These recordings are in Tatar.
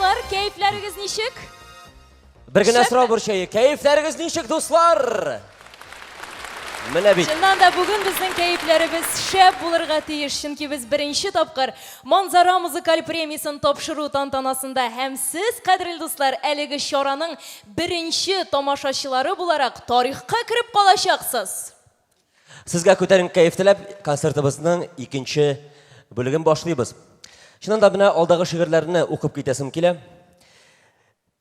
Дуслар, кәефләрегез ничек? Бер генә сорау борчый. Кәефләрегез ничек, дуслар? Менә бит. Чыннан да бүген безнең кәефләребез шәп булырга тиеш, чөнки без беренче тапкыр Манзара музыкаль премиясен тапшыру тантанасында һәм сез, кадерле дуслар, әлеге чараның беренче тамашачылары буларак тарихка кереп калачаксыз. Сезгә күтәренке кәеф теләп, концертыбызның икенче бүлеген башлыйбыз. Чыннан да менә алдагы шигырьләрне укып китәсем килә.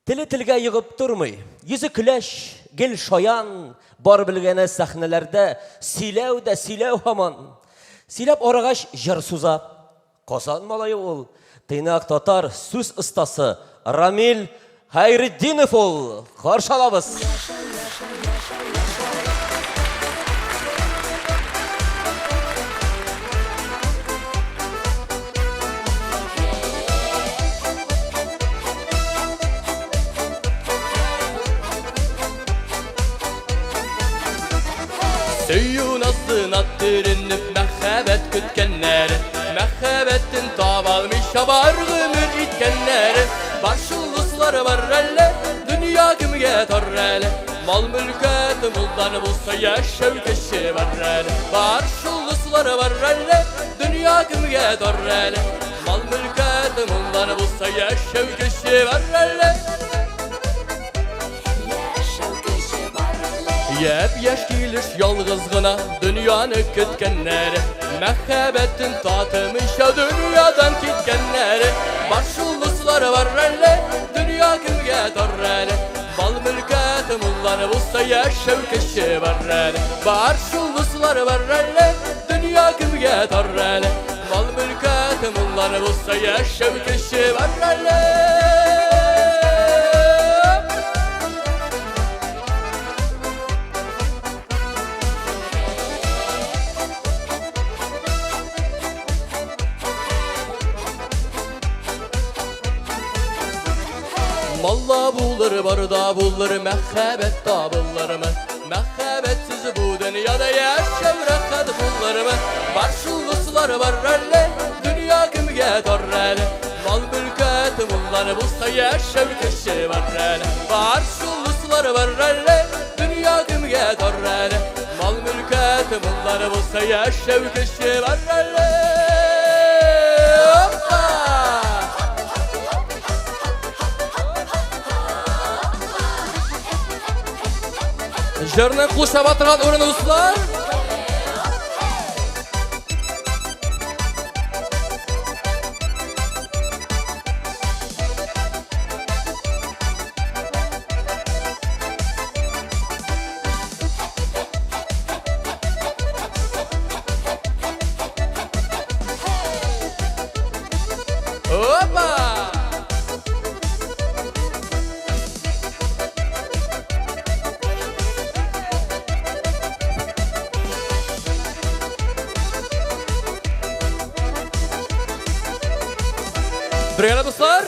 Теле телгә йогып тормый, йөзе көләч, гел шаян, бар белгәне сәхнәләрдә сөйләү дә сөйләү һаман. Сөйләп арыгач, җыр суза. Казан малае ул, тыйнак татар сүз остасы Рамил Хәйретдинов ул. Каршы алабыз! Сөю назына төренеп мәхәббәт көткәннәр, Мәхәббәтен таба алмыйча бар гомер иткәннәр. Бар шул дуслар бар әле, дөнья кемгә тар әле? Мал мөлкәт мулдан булса яшәү көче бар әле. Бар шул дуслар бар әле, дөнья кемгә тар әле? Мал-мөлкәт мулдан булса яшәү көче бар әле. Япь-яшь килеш ялгыз гына дөньяны көткәннәр, Мәхәббәтен татымыйча дөньядан киткәннәр. Бар шул дуслар бар әле, дөнья кемгә тар әле? Мал-мөлкәт муллан булса яшәү көче бар әле. Бар шул дуслар бар әле, дөнья кемгә тар әле? Мал-мөлкәт муллар булса яшәү көче бар әле. Малла булыр, бар да булыр, мәхәббәт табылырмы? Мәхәббәтсез бу дөньяда яшәү рәхәт булырмы? Бар шул дуслар бар әле, дөнья кемгә тар әле? Мал мөлкәт муллар булса яшәү көче бар әле. Бар шул дуслар бар әле, дөнья кемгә тар әле? Мал мөлкәт муллар булса яшәү көче бар әле. Опа! Җырны кул чаба торган урын дуслар. Опа! Бергә дуслар.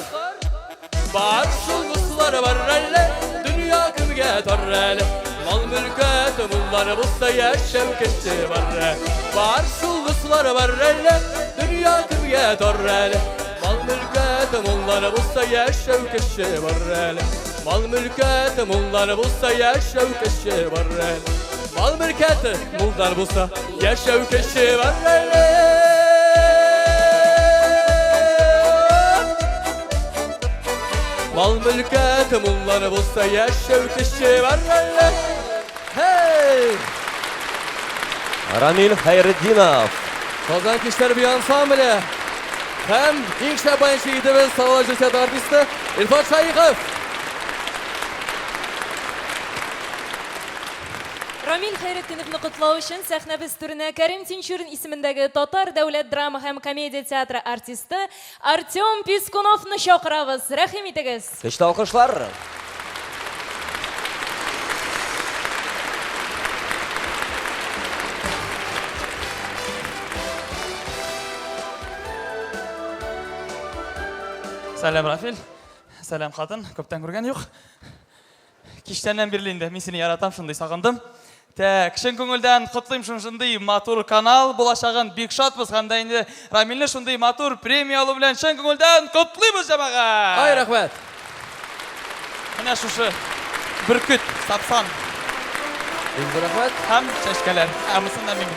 Бар шул дуслар бар әле, дөнья кемгә тар әле? Мал мөлкәт муллар булса яшәү көче бар әле. Бар шул дуслар бар әле, дөнья кемгә тар әле? Мал-мөлкәт муллар булса яшәү көче бар әле. Мал-мөлкәт муллар булса яшәү көче бар әле. Мал-мөлкәт муллар булса яшәү көче бар әле. Мал-мөлкәт муллар булса яшәү көче бар әле. Hey! Рамил Хәйретдинов. Казан кичләре бию ансамбле һәм иң шәп баянчы егетебез Салават җыр театры артисты Илфат Шаихов. Рамил Хәйретдиновны котлау өчен сәхнәбез түренә Кәрим Тинчурин исемендәге Татар дәүләт драма һәм комедия театры артисты Артем Пискуновны чакырабыз. Рәхим итегез. Көчле алкышлар. Сәлам, Рафил. Сәлам, хатын. Күптән күргән юк. Кичтәннән бирле инде мин сине яратам, шундый сагындым. Так, чын күңелдән котлыйм шушындый матур канал булачагын бик шатбыз һәм дә инде Рамилне шундый матур премия алу белән чын күңелдән котлыйбыз, җәмәгать! Ай, рәхмәт! Менә шушы бөркет, сапсан. Бик зур рәхмәт. Һәм чәчкәләр. Ә монысын да мин.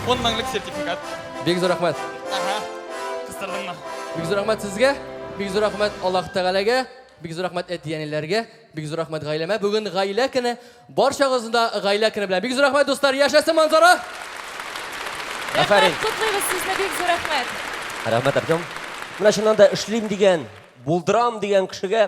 10 меңлек сертификат. Бик зур рәхмәт. Ага. Кыстырдыңмы? Бик зур рәхмәт сезгә. Бик зур рәхмәт Аллаһ Тәгаләгә. Бик зур рәхмәт әти-әниләргә. Бик зур рәхмәт гаиләмә. Бүген гаилә көне. Барчагызны да гаилә көне белән. Бик зур рәхмәт, дуслар. Яшәсен Манзара! Афәрин. Рәхмәт, котлыйбыз сезне, бик зур рәхмәт. Рәхмәт, Артем. Менә чыннан да эшлим дигән, булдырам дигән кешегә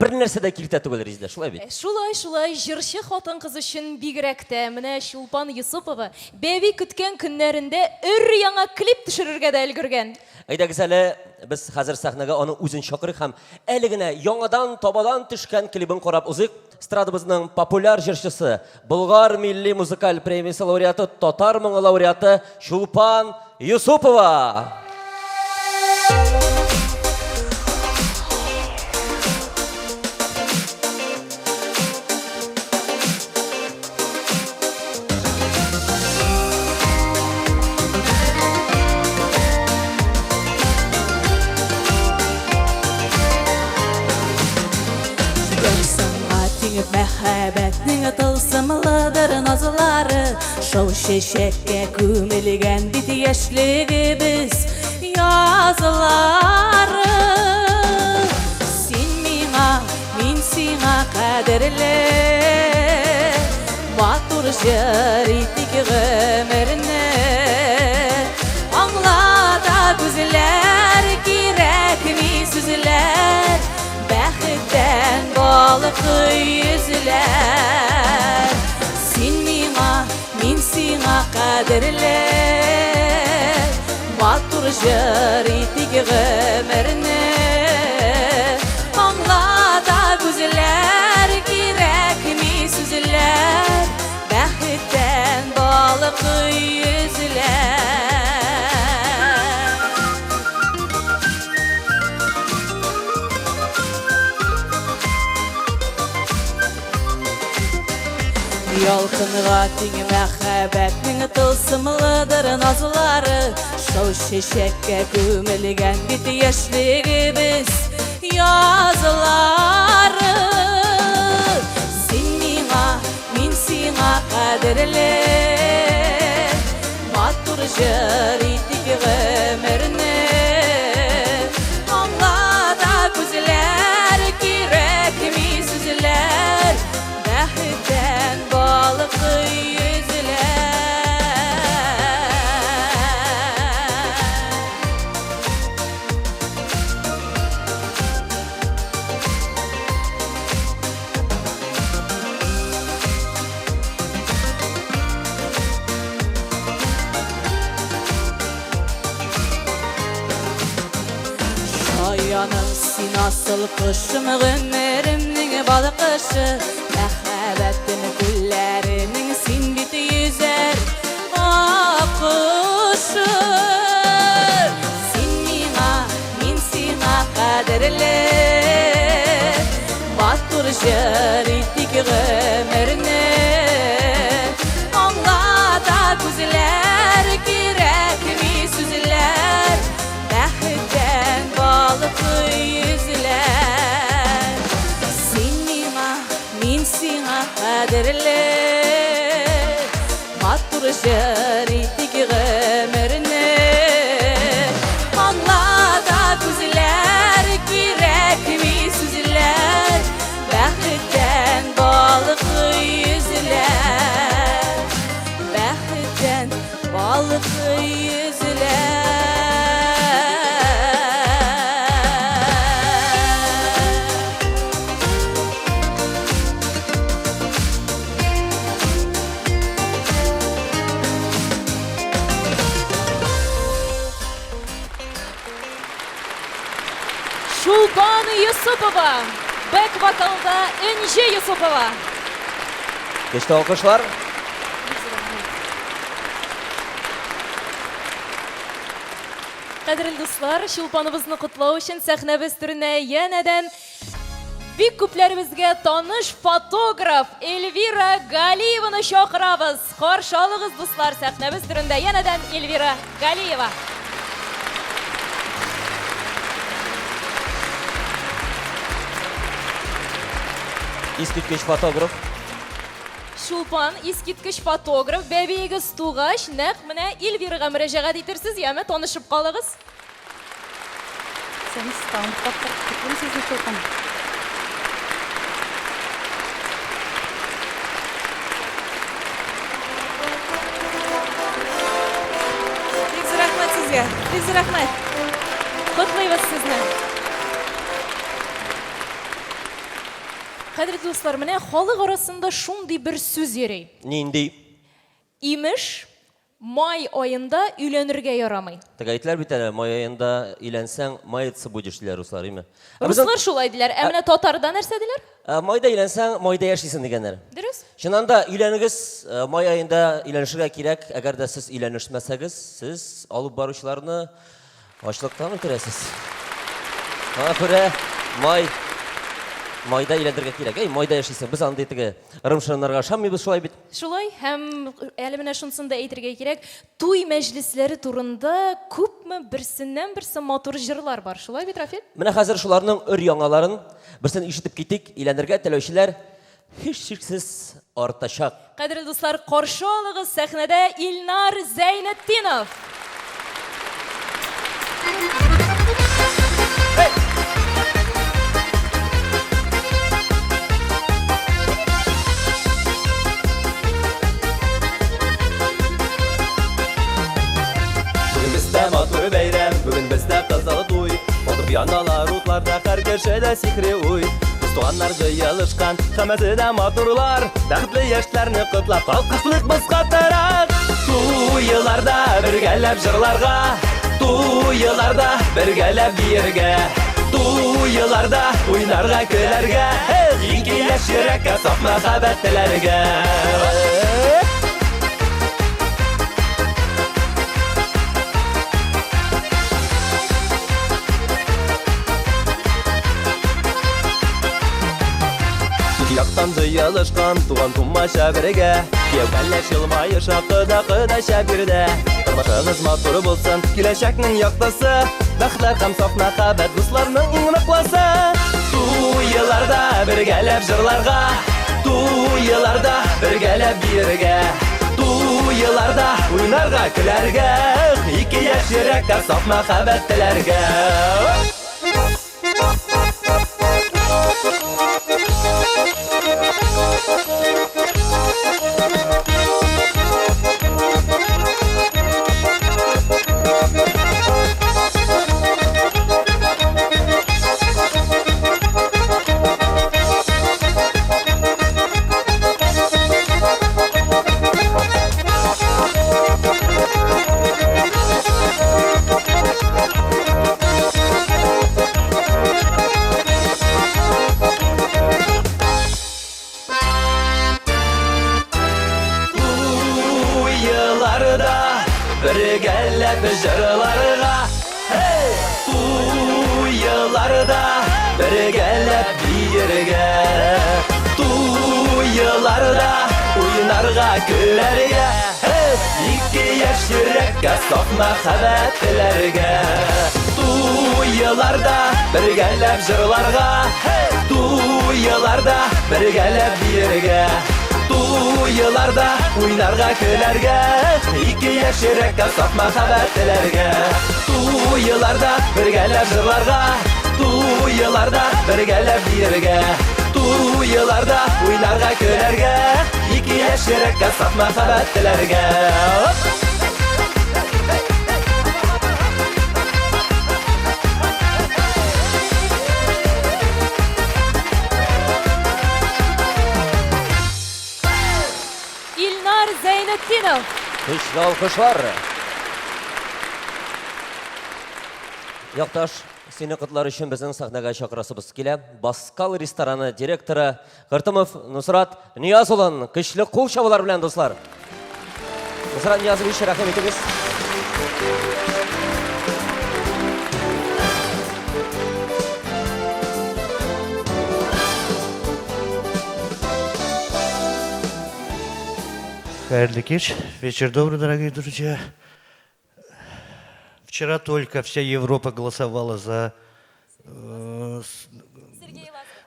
бер нәрсә дә киртә түгел, Резидә, шулай бит? Э, шулай, шулай, җырчы хатын-кыз өчен бигрәк тә. Менә Чулпан Йосыпова бәби көткән көннәрендә өр-яңа клип төшерергә дә өлгергән. Әйдәгез әле, без хәзер сәхнәгә аның үзен чакырыйк һәм әле генә яңадан табадан төшкән клибын карап узыйк. Эстрадабызның популяр җырчысы, Болгар милли музыкаль премиясе лауреаты, Татар моңы лауреаты Чулпан Юсупова. Тылсымга тиңеп мәхәббәтнең тылсымлыдыр назлары. Шау чәчәккә күмелгән бит яшьлегебез язлары. Син миңа, мин сиңа кадерле. Матур җыр итик гомерне. Аңлата күзләр, кирәкми сүзләр. Бәхеттән балыкый йөзләр. Син миңа, мин сиңа кадерле. Матур җыр итик гомерне. Аңлата күзләр, кирәкми сүзләр. Бәхеттән балыкый йөзләр. Ялкынга тиң мәхәббәтнең тылсымлыдыр назлары. Шау чәчәккә күмелгән бит яшьлегебез язлары. Син миңа, мин сиңа кадерле. Матур җыр итик гомерне. Аңлата күзләр, кирәкми сүзләр. Бәхеттән балыкый йөзләр. Шаяным, син асыл кошым, гомеремнең балкышы. Мәхәббәтем күлләренең син бит йөзәр аккошы. Син миңа, мин сиңа кадерле. Матур җыр итик гомерне. Аңлата күзләр, кирәкми сүзләр. Бәхеттән балыкый йөзләр. Син миңа, мин сиңа кадерле. Матур җыр итик гомерне. Аңлата күзләр, кирәкми сүзләр. Бәхеттән балыкый йөзләр. Бәхеттән балыкый йөзләр. Чулпан Йосыпова, бэк-вокалда Энҗе Йосыпова. Көчле алкышлар. Кадерле дуслар, Чулпаныбызны котлау өчен сәхнәбез түренә янәдән бик күпләребезгә таныш фотограф Эльвира Галиеваны чакырабыз. Каршы алыгыз, дуслар, сәхнәбез түрендә янәдән Эльвира Галиева. Искиткеч фотограф. Чулпан, искиткеч фотограф, бәбиегез тугач, нәкъ менә Эльвирага мөрәҗәгать итерсез, яме, танышып калыгыз. Исәнсез, тапкыр котлыйм сезне, Чулпан. Бик зур рәхмәт сезгә. Бик зур рәхмәт. Котлыйбыз сезне. Кадерле дуслар, менә халык арасында шундый бер сүз йөри. Нинди? Имеш, май аенда өйләнергә ярамый. Так әйтеләр бит әле, май аенда өйләнсәң, маяться будешь, диләр руслар, име? Руслар шулай диләр. Ә менә татарда нәрсә диләр? Майда өйләнсәң, майда яшисең дигәннәр. Дөрес. Чыннан да өйләнегез, май аенда өйләнешергә кирәк. Әгәр дә сез өйләнешмәсәгез, сез алып баручыларны ачлыктан үтерәсез. Шуңа күрә май майда өйләнергә кирәк. Әй, майда яшисең. Без андый теге ырым-шырымнарга ышанмыйбыз шулай бит. Шулай, һәм әле менә шунысын да әйтергә кирәк, туй мәҗлесләре турында күпме берсеннән-берсе матур җырлар бар. Шулай бит, Рафил? Менә хәзер шуларның өр-яңаларын берсен ишетеп китик. Өйләнергә теләүчеләр һичшиксез артачак. Кадерле дуслар, каршы алыгыз, сәхнәдә Илнар Зәйнетдинов! Бүген бездә матур бәйрәм, бүген бездә кызыл туй. Матур яналар утларда, һәр кешедә сихри уй. Дус туганнар җыелышкан, һәммәсе дә матурлар. Бәхетле яшьләрне котлап, алкышлыйк без катырак. Туйларда бергәләп җырларга, туйларда бергәләп биергә, туйларда уйнарга, көләргә, ике яшь йөрәккә саф мәхәббәт теләргә. Ике яктан җыелышкан туган тумача бергә, кияү кәләш елмаеша кода кодача бирдә. Тормышыгыз матур булсын, киләчәкнең яктысы, бәхетләр һәм саф мәхәббәт дусларның иң ныклысы. Туйларда бергәләп җырларга, туйларда бергәләп биергә, туйларда уйнарга, көләргә, ике яшь йөрәккә саф мәхәббәт теләргә. Туйларда бергәләп җырларга, hey! Туйларда бергәләп биергә, туйларда уйнарга, көләргә, hey! Ике яшь йөрәккә саф мәхәббәт теләргә. Туйларда бергәләп җырларга, hey! Туйларда бергәләп биергә, туйларда уйнарга, көләргә, ике яшь йөрәккә саф мәхәббәт теләргә. Туйларда бергәләп җырларга, туйларда бергәләп биергә, туйларда уйнарга, көләргә, ике яшь йөрәккә саф мәхәббәт теләргә. Илнар Зәйнетдинов! Көчле алкышлар. Якташ, сине котлар өчен безнең сәхнәгә чакырасыбыз килә. Баскал рестораны директоры Кыртымов Нусрат Нияз улын көчле кул чабулар белән, дуслар. Нусрат Ниязович, рәхим итегез. Хәерле кич. Вечер добрый, дорогие друзья. Вчера только вся Европа голосовала за...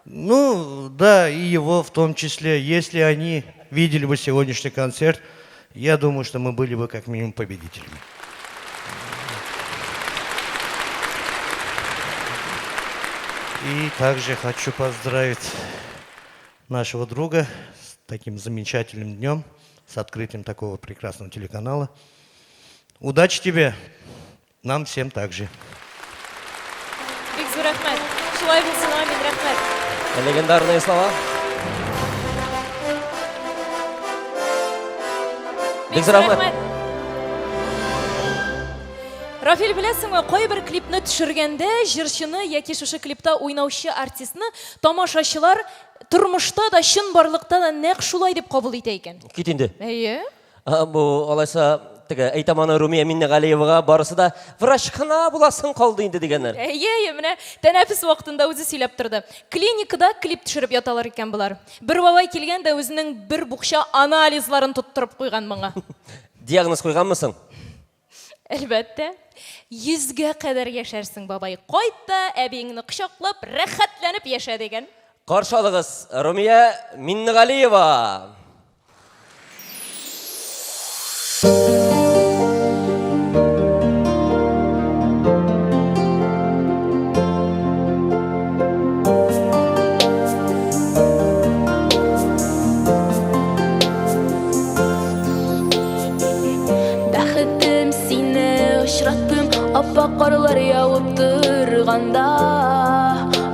Ну, да, и его в том числе. Если они видели бы сегодняшний концерт, я думаю, что мы были бы как минимум победителями. И также хочу поздравить нашего друга с таким замечательным днем, с открытием такого прекрасного телеканала. Удачи тебе, нам всем также. Бик зур рәхмәт. Шулай булсын, амин, рәхмәт. Легендарные слова. Бик зур рәхмәт. Рафил, беләсеңме, кайбер клипны төшергәндә җырчыны яки шушы клипта уйнаучы артистны тамашачылар тормышта да, чынбарлыкта да нәкъ шулай дип кабул итә икән. Кит инде. Әйе. Бу алайса теге әйтәм аны Румия Миннегалиевага барысы да врач кына буласың калды инде дигәннәр. Әйе, әйе, менә тәнәфес вакытында үзе сөйләп торды. Клиникада клип төшереп яталар икән болар. Бер бабай килгән дә үзенең бер букча анализларын тоттырып куйган моңа. Диагноз куйганмы соң? Әлбәттә. Йөзгә кадәр яшәрсең, бабай. Кайт та әбиеңне кочаклап, рәхәтләнеп яшә дигән. Каршы алыгыз, Румия Миннегалиева! Бәхетем сине очраттым, аппак карлар явып торганда.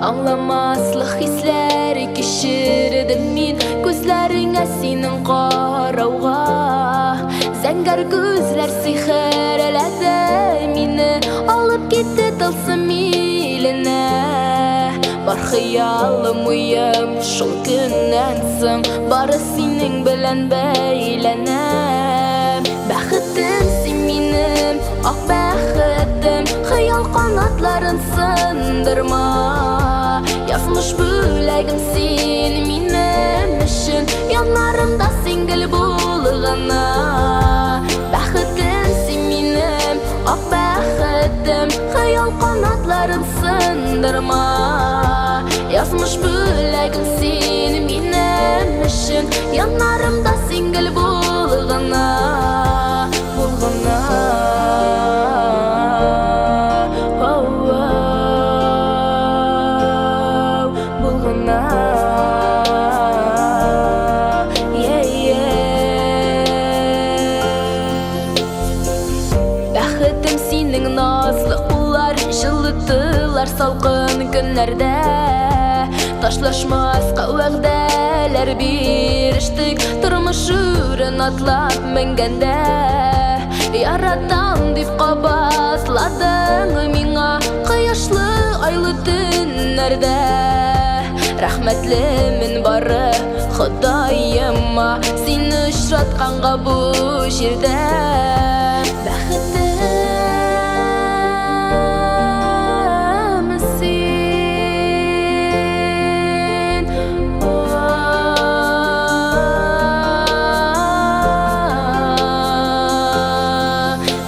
Аңламаслык хисләр кичердем мин күзләреңә синең карауга. Зәңгәр күзләр сихерләде мине, алып китте тылсым иленә. Бар хыялым, уем шул көннән соң бары синең белән бәйләнә. Бәхетем син минем, ак бәхетем, хыял канатларын сындырма. Язмыш бүләгем син минем өчен, яннарымда син гел бул гына. Бәхетем син минем, ак бәхетем, хыял канатларын сындырма. Язмыш бүләгем син минем өчен, яннарымда син гел бул гына, бул гына. Бул гына. Бәхетем синең назлы куллар җылытылар салкын көннәрдә. Ташлашмаска вәгъдәләр бирештек, тормыш үрен атлап менгәндә. Яратам дип кабатладың миңа кояшлы айлы төннәрдә. Рәхмәтлемен бары Ходаема, сине очратканга бу җирдә. Бәхетем син.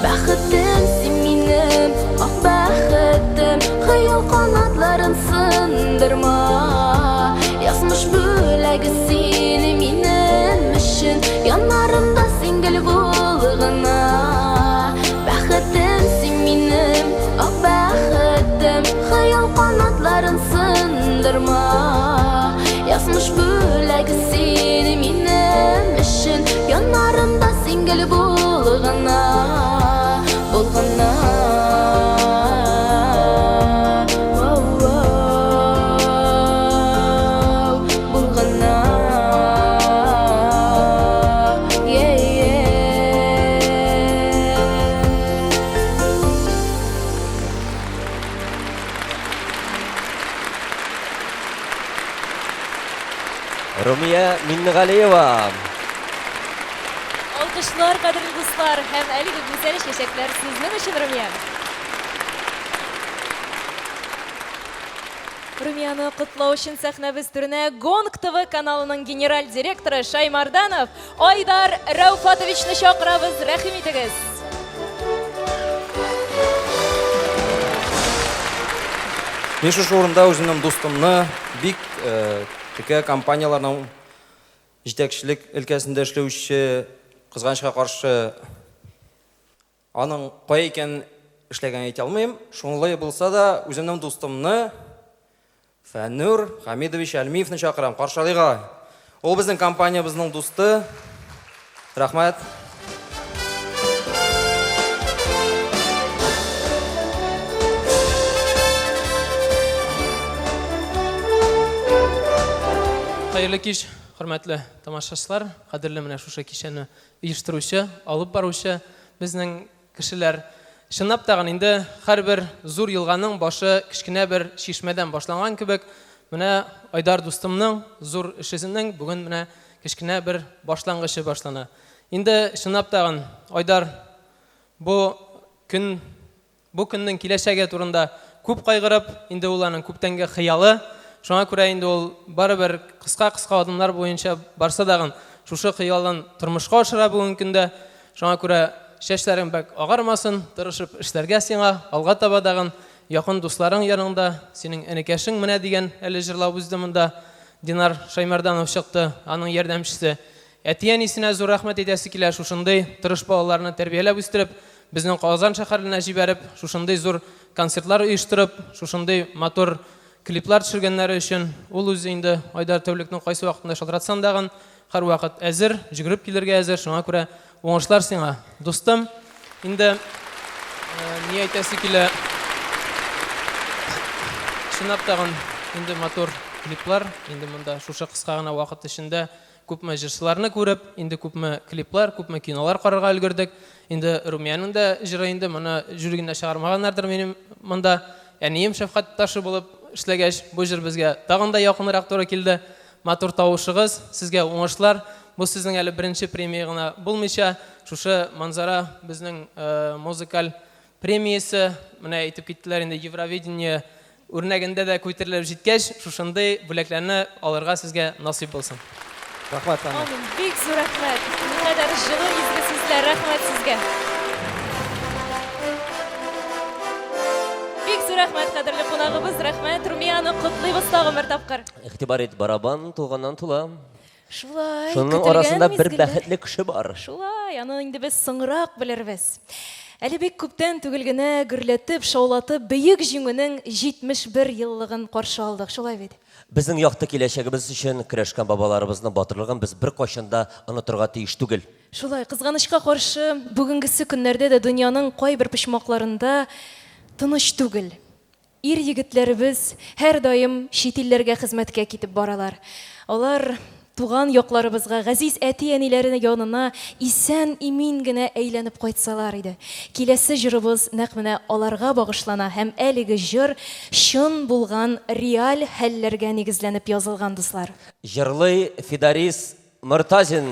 Бәхетем син минем, ак бәхетем, хыял канатларын сындырма. Язмыш бүләге син минем өчен, яннарымда син гел бул гына. Бәхетем син минем, ак бәхетем, хыял канатларын сындырма. Язмыш бүләге син минем өчен, яннарымда син гел бул гына, бул гына. Бул гына. Румия Миннегалиева. Алкышлар, кадерле дуслар, һәм әлеге гүзәл чәчәкләр сезнең өчен, Румия. Румияны котлау өчен сәхнәбез түренә Гонг ТВ каналының генераль директоры Шаймарданов Айдар Рәүфатовичны чакырабыз. Рәхим итегез. Мин шушы урында үземнең дустымны, бик э, текә компанияләрнең җитәкчелек өлкәсендә эшләүче, кызганычка каршы, Аның кая икәнен эшләгәнен әйтә алмыйм. Шулай булса да, үземнең дустымны Фәннүр Хәмидович Әлмиевны чакырам. Каршы алыйк алай. Ул безнең компаниябезнең дусты. Рәхмәт. Хәерле кич, хөрмәтле тамашачылар, кадерле менә шушы кичәне оештыручы, алып баручы безнең кешеләр. Чынлап тагын инде һәрбер зур елганың башы кечкенә бер чишмәдән башланган кебек, менә Айдар дустымның зур эшесенең бүген менә кечкенә бер башлангычы башлана. Инде чынлап тагын Айдар бу көн Бу көннең киләчәге турында күп кайгырып, инде ул аның күптәнге хыялы. Шуңа күрә инде ул барыбер кыска-кыска адымнар буенча барса дагын, шушы хыялын тормышка ашыра бүгенге көндә. Шуңа күрә чәчләрең бәк агармасын, тырышып эшләргә сиңа, алга таба дагын якын дусларың яныңда, синең энекәшең менә дигән әле җырлап узды монда. Динар Шаймәрданов чыкты, аның ярдәмчесе. Әти-әнисенә зур рәхмәт әйтәсе килә, шушындый тырыш балаларны тәрбияләп үстереп, безнең Казан шәһәренә җибәреп, шушындый зур концертлар оештырып, шушындый матур клиплар төшергәннәре өчен. Ул үзе инде Айдар тәүлекнең кайсы вакытында шалтыратсаң дагын, һәрвакыт әзер, җөгереп килергә әзер, шуңа күрә уңышлар сиңа, дустым. Инде ни әйтәсе килә, чынлап тагын инде матур клиплар, инде монда шушы кыска гына вакыт эчендә Күпме җырчыларны күреп, инде күпме клиплар, күпме кинолар карарга өлгердек. Инде Румиянең дә җыры инде моны җүр генә чыгармаганнардыр минем монда. Әнием шәфкать туташы булып эшләгәч, бу җыр безгә тагын да якынрак туры килде. Матур тавышыгыз, сезгә уңышлар. Бу сезнең әле беренче премия гына булмыйча, шушы Манзара безнең музыкаль премиясе, менә әйтеп киттеләр инде Евровидение үрнәгендә дә күтәрелеп җиткәч, шушындый бүләкләрне алырга сезгә насыйп булсын. Рәхмәт, Таня. Амин. Бик зур рәхмәт. Никадәр җылы изге сүзләр. Рәхмәт сезгә. Бик зур рәхмәт, кадерле кунагыбыз. Рәхмәт. Румияны котлыйбыз тагын бер тапкыр. Игътибар ит, барабан тулганнан тула. Шулай, Шуның көтелгән арасында бер мизгелләр. бәхетле кеше бар. Шулай, аны инде без соңрак белербез. Әле бик күптән түгел генә гөрләтеп, шаулатып Бөек Җиңүнең 71 еллыгын каршы алдык, шулай бит? Безнең якты киләчәгебез өчен көрәшкән бабаларыбызның батырлыгын без беркайчан да онытырга тиеш түгел. Шулай, кызганычка каршы, бүгенгесе көннәрдә дә дөньяның кайбер почмакларында тыныч түгел. Ир-егетләребез һәрдаим чит илләргә хезмәткә китеп баралар. Алар туган якларыбызга, газиз әти-әниләре янына исән-имин генә әйләнеп кайтсалар иде. Киләсе җырыбыз нәкъ менә аларга багышлана һәм әлеге җыр чын булган реаль хәлләргә нигезләнеп язылган, дуслар. Җырлый Фидарис Мортазин.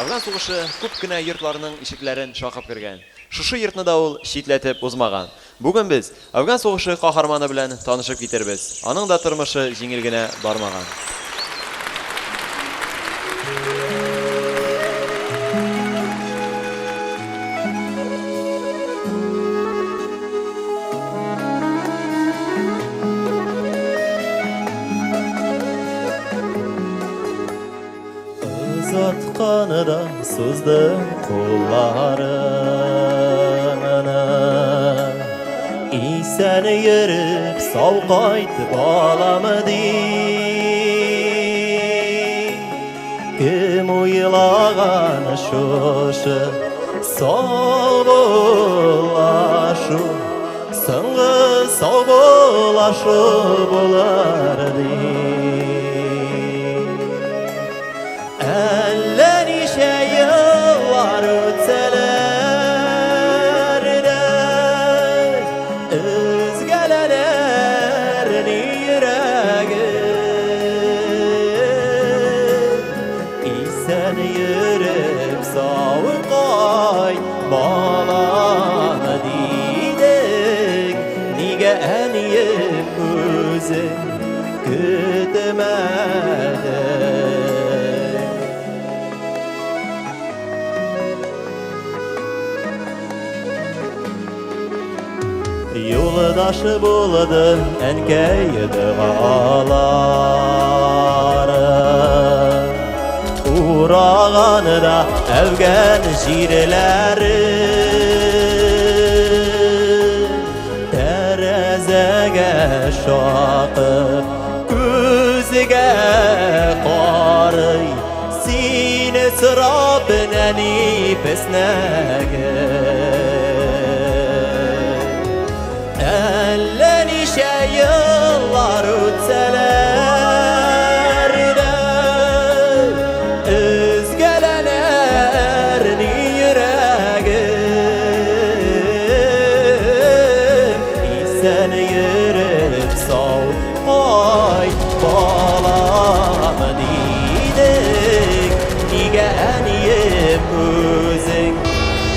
Афган сугышы күп кенә йортларның ишекләрен шакып кергән. Шушы йортны да ул читләтеп узмаган. Бүген без Афган сугышы каһарманы белән танышып китербез. Аның да тормышы җиңел генә бармаган. Озатканда суздың кулларыңны, Исән йөреп, сау кайт, балам, дип. Кем уйлаган шушы саубуллашу, Соңгы саубуллашу булыр дип. Әллә ничә еллар үтсәләр дә, Өзгәләнер ни йөрәгем. Исән йөреп сау кайт, балам. Нигә әнием үзең көтмәдең? Юлдаш булды әнкәй догалары. Ураган да әүгән җирләре. Тәрәзәгә шакып, күзгә карый. Сине сорап нәни песнәге. Әллә ничә еллар үтсәләр дә, Өзгәләнер ни йөрәгем. Исән йөреп сау кайт, балам, дидең. Нигә әнием үзең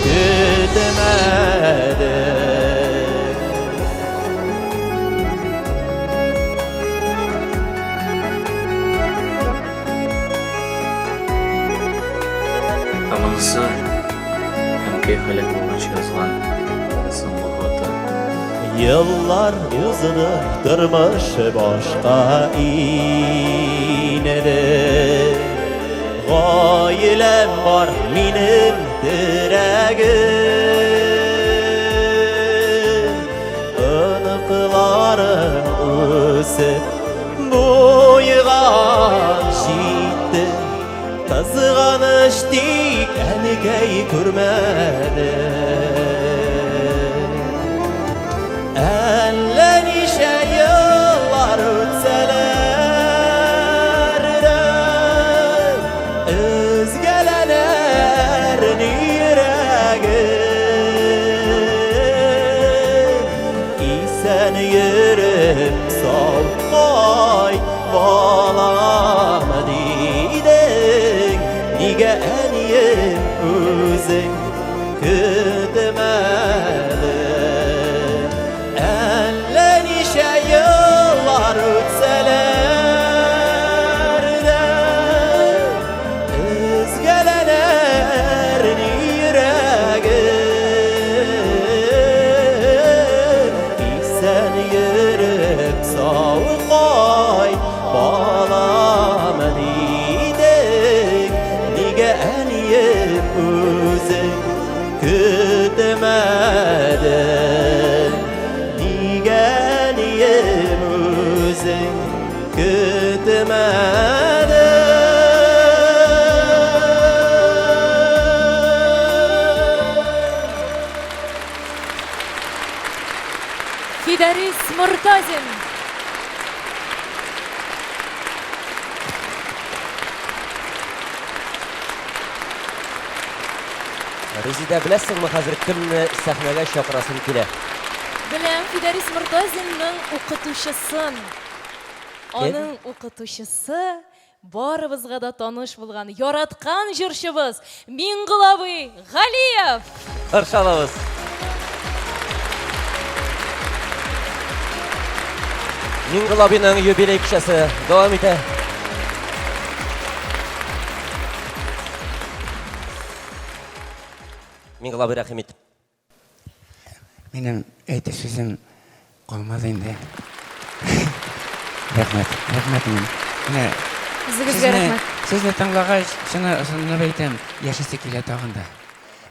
көтмәдең? Ә монысы әнкәй һәлак булгач язган соңгы хаты. Еллар узды, тормыш башка инде. Гаиләм бар, минем терәгем. Оныкларым үсеп, буйга җитте. Кызганыч тик әнкәй күрмәде. Әллә ничә еллар үтсәләр дә, Өзгәләнер ни йөрәгем. Исән йөреп сау кайт, балам, дидең. Нигә әнием үзең көтмәдең? Әллә ничә еллар үтсәләр дә, Өзгәләнер ни йөрәгем. Исән йөреп сау кайт, балам, дидең. Нигә әнием үзең көтмәдең? Нигә әнием үзең көтмәдең? Фидарис Мортазин. Резидә, беләсеңме, хәзер кемне сәхнәгә чакырасым килә? Беләм, Фидарис Мортазинның укытучысын. Аның укытучысы барыбызга да таныш булган, яраткан җырчыбыз Миңгол абый Галиев. Каршы алабыз. Миңгол абыйның юбилей кичәсе дәвам итә. Миңгол абый, рәхим ит. Минем әйтер сүзем калмады инде. Рәхмәт, рәхмәт мин. Менә Үзегезгә рәхмәт. Сезне тыңлагач, чыны ысынлап әйтәм, яшисе килә тагын да.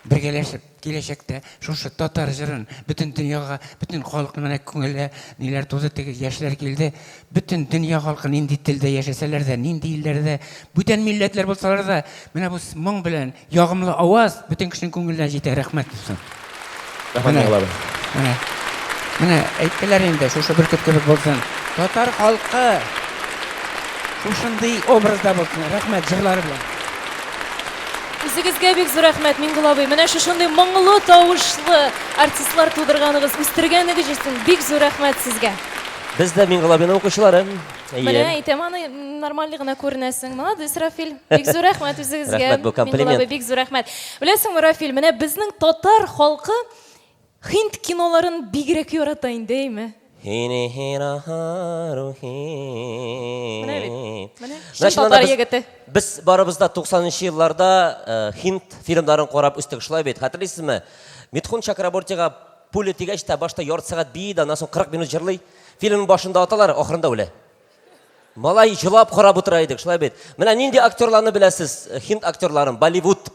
Бергәләшеп, киләчәктә шушы татар җырын бөтен дөньяга, бөтен халыкның менә күңеле ниләр туды, теге яшьләр килде. Бөтен дөнья халкы нинди телдә яшәсәләр дә, нинди илләрдә, бүтән милләтләр булсалар да, менә бу моң белән ягымлы аваз бөтен кешенең күңеленә җитә. Рәхмәт булсын. Рәхмәт, Миңгол абый. Менә, менә әйттеләр инде, шушы бөркет кебек булсын. Татар халкы шушындый образда булсын. Рәхмәт җырлары белән. Үзегезгә бик зур рәхмәт, Миңгол абый. Менә шушындый моңлы тавышлы артистлар тудырганыгыз, үстергәнегез өчен бик зур рәхмәт сезгә. Без дә Миңгол абыйның укучылары. Менә әйтәм аны, нормальный гына күренәсең. Молодец, Рафил. Бик зур рәхмәт үзегезгә. Рәхмәт, бу комплимент. Миңгол абый, бик зур рәхмәт. Беләсеңме, Рафил, менә безнең татар халкы һинд киноларын бигрәк ярата инде, әйме? Менә бит. Менә. Чын татар егете. Без барыбыз да 90 елларда һинд фильмнарын карап үстек, шулай бит. Хәтерлисезме? Митхун Чакрабортига пуля тигәч тә башта ярты сәгать бии дә, аннан соң 40 минут җырлый. Фильмның башында аталар, ахырында үлә. Малай җылап карап утыра идек, шулай бит. Менә нинди актерларны беләсез, һинд актерларын, Болливуд.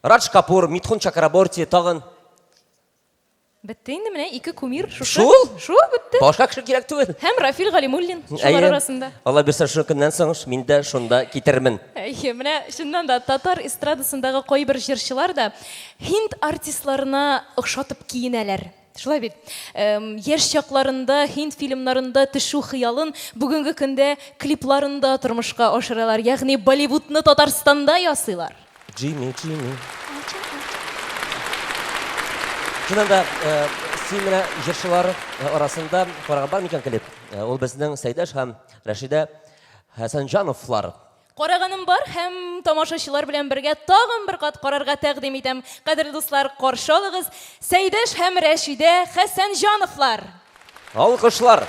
Радж Капур, Митхун Чакраборти, тагын. Бетте инде менә ике кумир шушы. Шул? Шул бетте. Башка кеше кирәк түгел. Һәм Рафил Галимуллин шулар арасында. Алла бирсә, шушы көннән соң мин дә шунда китермен. Әйе, менә чыннан да татар эстрадасындагы кайбер җырчылар да һинд артистларына охшатып киенәләр. Шулай бит. Яшь чакларында һинд фильмнарында төшү хыялын бүгенге көндә клипларында тормышка ашыралар, ягъни Болливудны Татарстанда ясыйлар. Джимми, Джимми. Чыннан да, син менә җырчылар арасында караган бар микән клип? Ул безнең Сәйдәш һәм Рәшидә Хәсәнҗановлар. Караганым бар һәм тамашачылар белән бергә тагын бер кат карарга тәкъдим итәм. Кадерле дуслар, каршы алыгыз Сәйдәш һәм Рәшидә Хәсәнҗановлар! Алкышлар!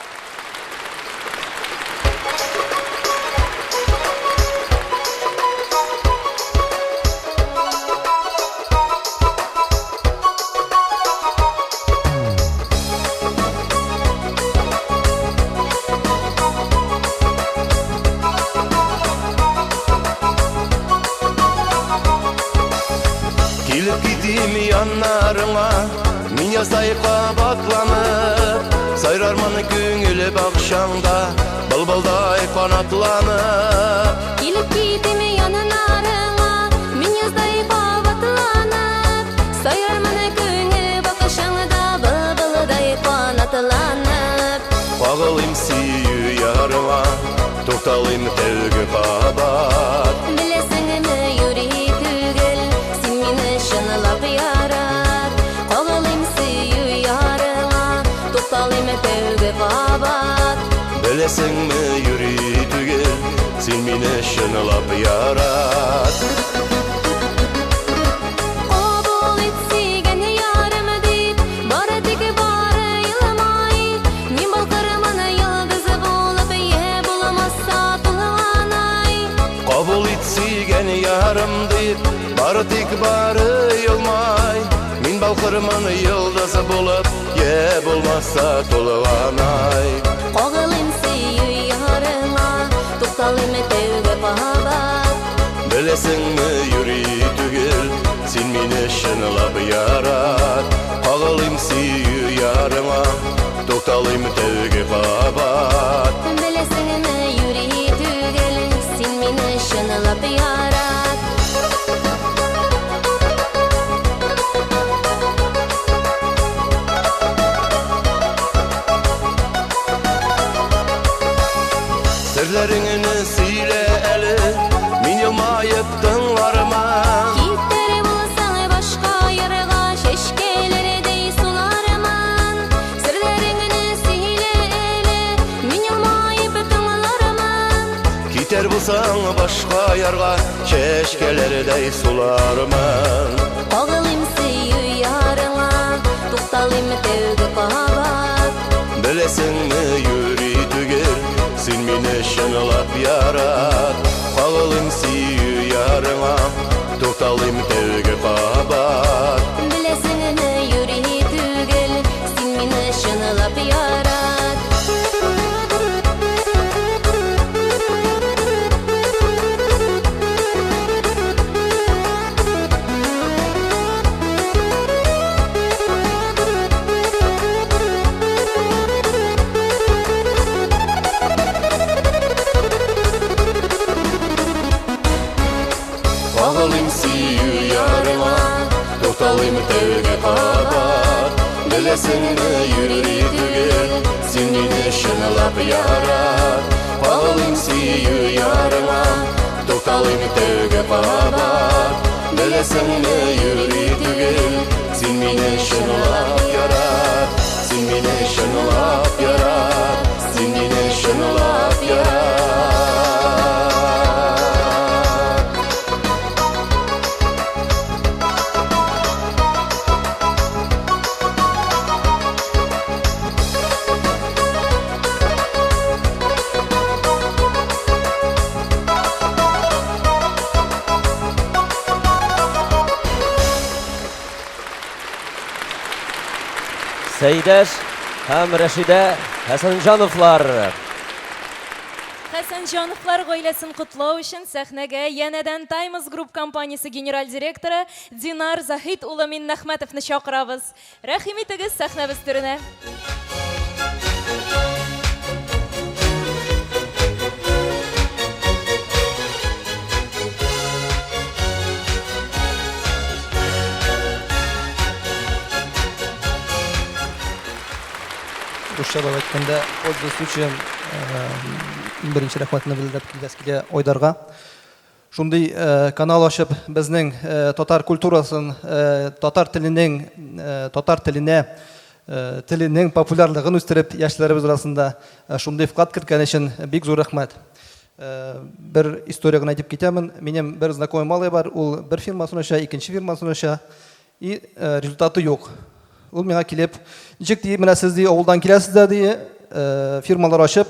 Килеп китим яннарыңа, Мин яздай кабатланып, Сайрармын күңел бакчаңда, Былбылдай канатланып. Килеп китим яннарыңа, Мин яздай кабатланып, Сайрармын күңел бакчаңда, Былбылдай канатланып. Кагылыйм сөю ярыңа, Тукталыйм тәүге кабат. Беләсеңме, юри түгел, син мине чынлап ярат. Кагылыйм сөю ярыңа, тукталыйм тәүге кабат. Беләсеңме, юри түгел, син мине чынлап ярат. Кабул ит сөйгән ярым дип, бары тик бары елмай. Мин балкырмын йолдыз булып, йә булмаса тулган ай. Кабул ит сөйгән ярым дип, бары тик бары елмай. Мин балкырмын йолдыз булып, йә булмаса тулган ай. Кагылыйм сөю ярыңа, тукталыйм тәүге кабат. Беләсеңме, юри түгел, син мине чынлап ярат. Кагылыйм сөю ярыңа, тукталыйм тәүге кабат. Беләсеңме, юри түгел, син мине чынлап ярат. Серләреңне сөйлә әле, мин елмаеп тыңлармын. Китәр булсаң башка ярга, чәчкәләрдәй сулармын. Серләреңне сөйлә әле, мин елмаеп тыңлармын. Китәр булсаң башка ярга, чәчкәләрдәй сулармын. Кагылыйм сөю ярыңа, тукталыйм тәүге кабат. Беләсеңме, юри түгел, син мине чынлап ярат. Кагылыйм сөю ярыңа, тукталыйм тәүге кабат. Беләсеңме, юри түгел, син мине чынлап ярат. Кагылыйм сөю ярыңа, тукталыйм тәүге кабат. Беләсеңме, юри түгел, син мине чынлап ярат. Кагылыйм сөю ярыңа, тукталыйм тәүге кабат. Беләсеңме, юри түгел, син мине чынлап ярат. Син мине чынлап ярат, син мине чынлап ярат. Сәйдәш һәм Рәшидә Хәсәнҗановлар. Хәсәнҗановлар гаиләсен котлау өчен сәхнәгә янәдән Таймас Групп компаниясе генераль директоры Динар Заһит улы Миннәхмәтовны чакырабыз. Рәхим итегез сәхнәбез түренә. Русчалап әйткәндә, пользуясь случаем, иң беренче рәхмәтне белдереп киләсе килә Айдарга. Шундый канал ачып, безнең татар культурасын, татар теленең, татар теленә, теленең популярлыгын үстереп, яшьләребез арасында шундый вклад керткән өчен бик зур рәхмәт. Бер история гына әйтеп китәмен. Минем бер знакомый малай бар, ул бер фирмасын ача, икенче фирмасын ача. И результаты юк. Ул миңа килеп, ничек ди, менә сез ди авылдан киләсез дә ди, фирмалар ачып,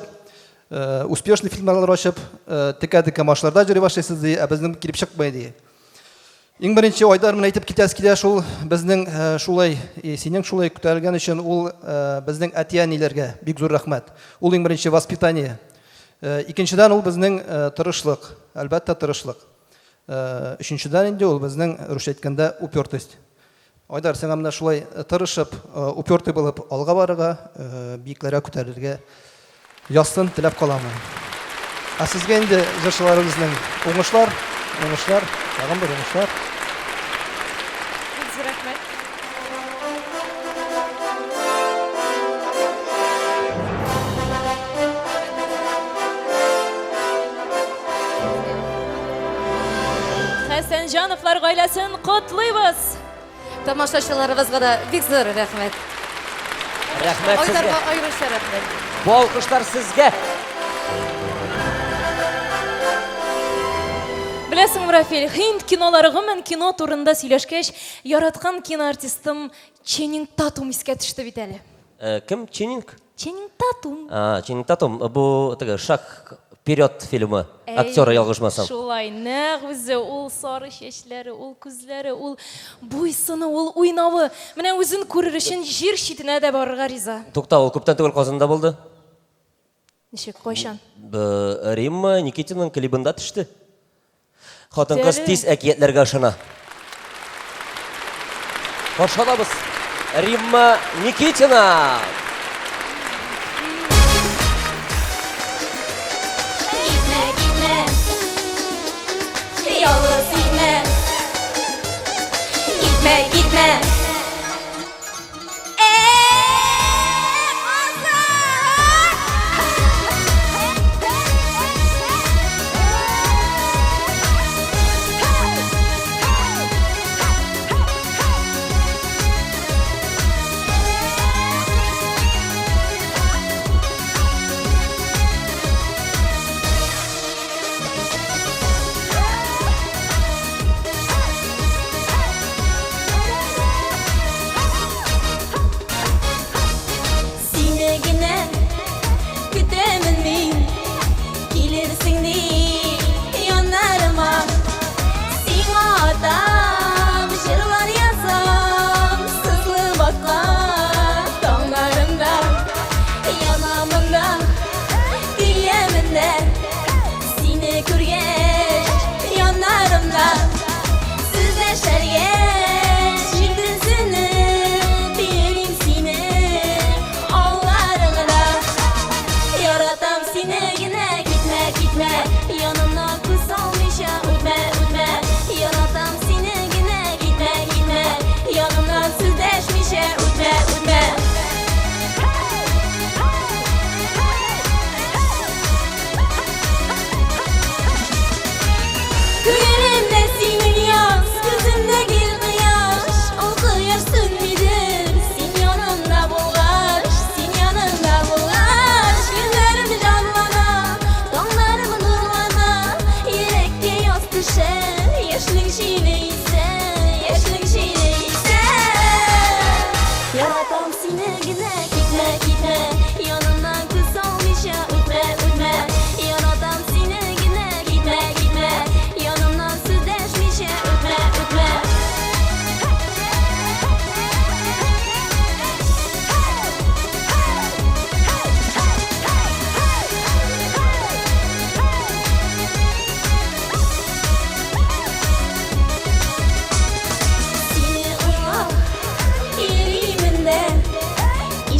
успешный фирмалар ачып, текә-текә машиналарда йөри башлыйсыз ди, ә безнең килеп чыкмый ди. Иң беренче Айдар менә әйтеп китәсе килә шул, безнең шулай, синең шулай күтәрелгән өчен ул безнең әти-әниләргә бик зур рәхмәт. Ул иң беренче воспитание. Икенчедән ул безнең тырышлык, әлбәттә тырышлык. Өченчедән инде ул безнең, русча әйткәндә, упертость. Айдар, сиңа менә шулай тырышып, упертый булып алга барырга, биекләргә күтәрелергә язсын, теләп каламын. Ә сезгә инде җырчыларыбызның уңышлар, уңышлар, тагын бер уңышлар. Бик зур рәхмәт. Хәсәнҗановлар гаиләсен котлыйбыз! Тамашачыларыбызга да бик зур рәхмәт. Рәхмәт сезгә. Айдарга аеруча рәхмәт. Бу алкышлар сезгә. Беләсеңме, Рафил, һинд кинолары, гомумән кино турында сөйләшкәч, яраткан киноартистым Ченнинг Татум искә төште бит әле. Э, кем? Ченнинг? Ченнинг Татум. А, Ченнинг Татум, бу теге Шаг вперед фильмы актеры, ялгышмасам. Шулай, нәкъ үзе, ул сары чәчләре, ул күзләре, ул буй-сыны, ул уйнавы. Менә үзен күрер өчен җир читенә дә барырга риза. Тукта, ул күптән түгел Казанда булды. Ничек, кайчан? Римма Никитинаның клибында төште. Хатын-кыз тиз әкиятләргә ышана. Каршы алабыз. Римма Никитина! Китмә, китмә, ялгыз итмә. Китмә, китмә.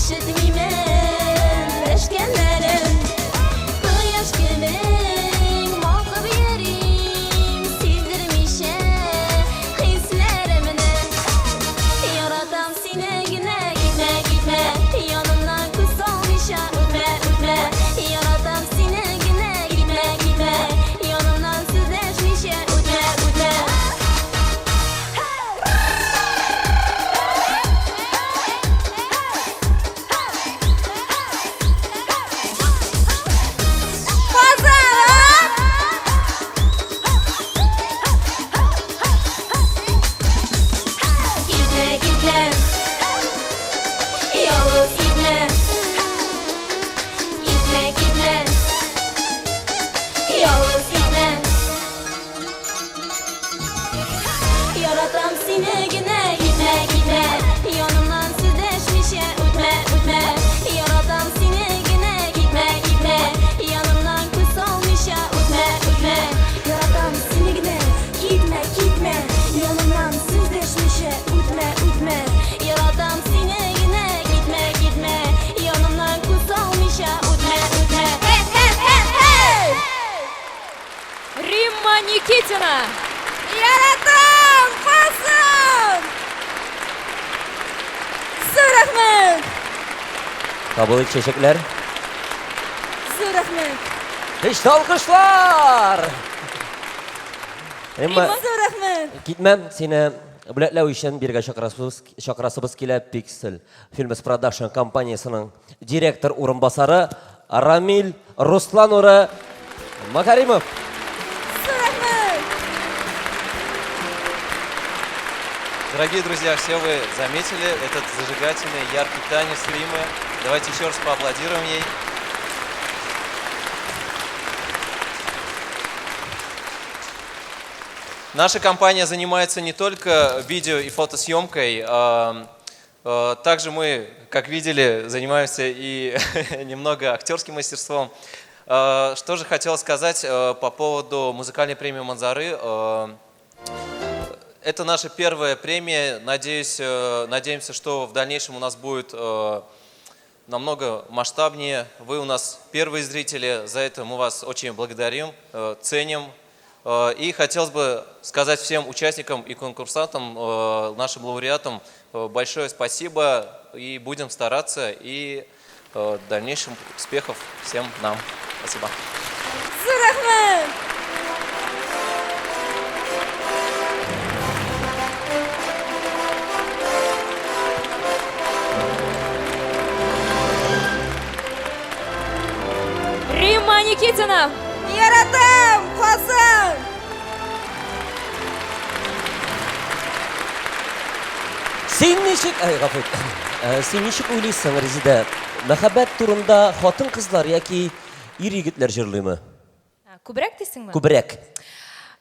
Ишетмимен дәшкәннәрен. Кояш кебек балкып йөрим, сиздермичә хисләремне. Яратам сине генә, китмә, китмә, янымнан күз салмыйча үтмә, үтмә. Яратам сине генә, китмә, китмә, янымнан сүз дәшмичә үтмә, үтмә. Китмә, китмә, ялгыз китмә. Китмә, китмә, ялгыз китмә. Яратам сине генә, китмә, китмә, янымнан сүз дәшмичә үтмә, үтмә. Яратам сине генә, китмә, китмә, янымнан күз салмыйча үтмә, үтмә. Яратам сине генә, китмә, китмә, янымнан сүз дәшмичә үтмә, үтмә. Яратам сине генә, китмә, китмә, янымнан күз салмыйча үтмә, үтмә. Римма Никитина! Яратам, Казан! Зур рәхмәт! Кабул ит чәчәкләр. Зур рәхмәт! Көчле алкышлар! Римма, Зур рәхмәт! китмә, сине бүләкләү өчен биргә чакырасыбыз, чакырасыбыз килә Pixel Films Production компаниясенең директор урынбасары Рамил Руслан улы Макаримов. Зур рәхмәт! Дорогие друзья, все вы заметили этот зажигательный, яркий танец Риммы. Давайте еще раз поаплодируем ей. Наша компания занимается не только видео и фотосъемкой, также мы, как видели, занимаемся и немного актерским мастерством. Что же хотел сказать по поводу музыкальной премии «Манзары». Это наша первая премия. Надеюсь, надеемся, что в дальнейшем у нас будет намного масштабнее. Вы у нас первые зрители, за это мы вас очень благодарим, ценим. И хотелось бы сказать всем участникам и конкурсантам, нашим лауреатам большое спасибо. И будем стараться. И дальнейших успехов всем нам. Спасибо. Зур рәхмәт! Римма Никитина! Яратам, Казан! Син ничек, ай, гафу ит. Син ничек уйлыйсың, Резидә, мәхәббәт турында хатын-кызлар яки ир-егетләр җырлыймы? Күбрәк дисеңме? Күбрәк.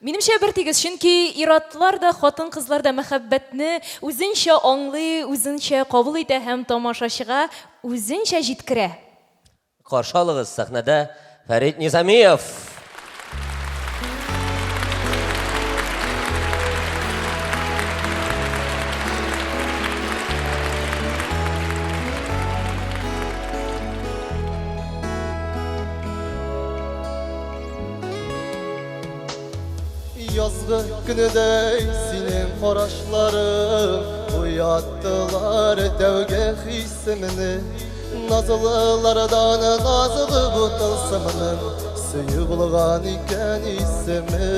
Минемчә бер тигез, чөнки ир-атлар да, хатын-кызлар да мәхәббәтне үзенчә аңлый, үзенчә кабул итә һәм тамашачыга үзенчә җиткерә. Каршы алыгыз сәхнәдә Фәрит Низамиев. Язгы көнедәй синең карашларың уяттылар тәүге хисемне. Назлылардан назлы бу тылсымның сөю булган икән исеме.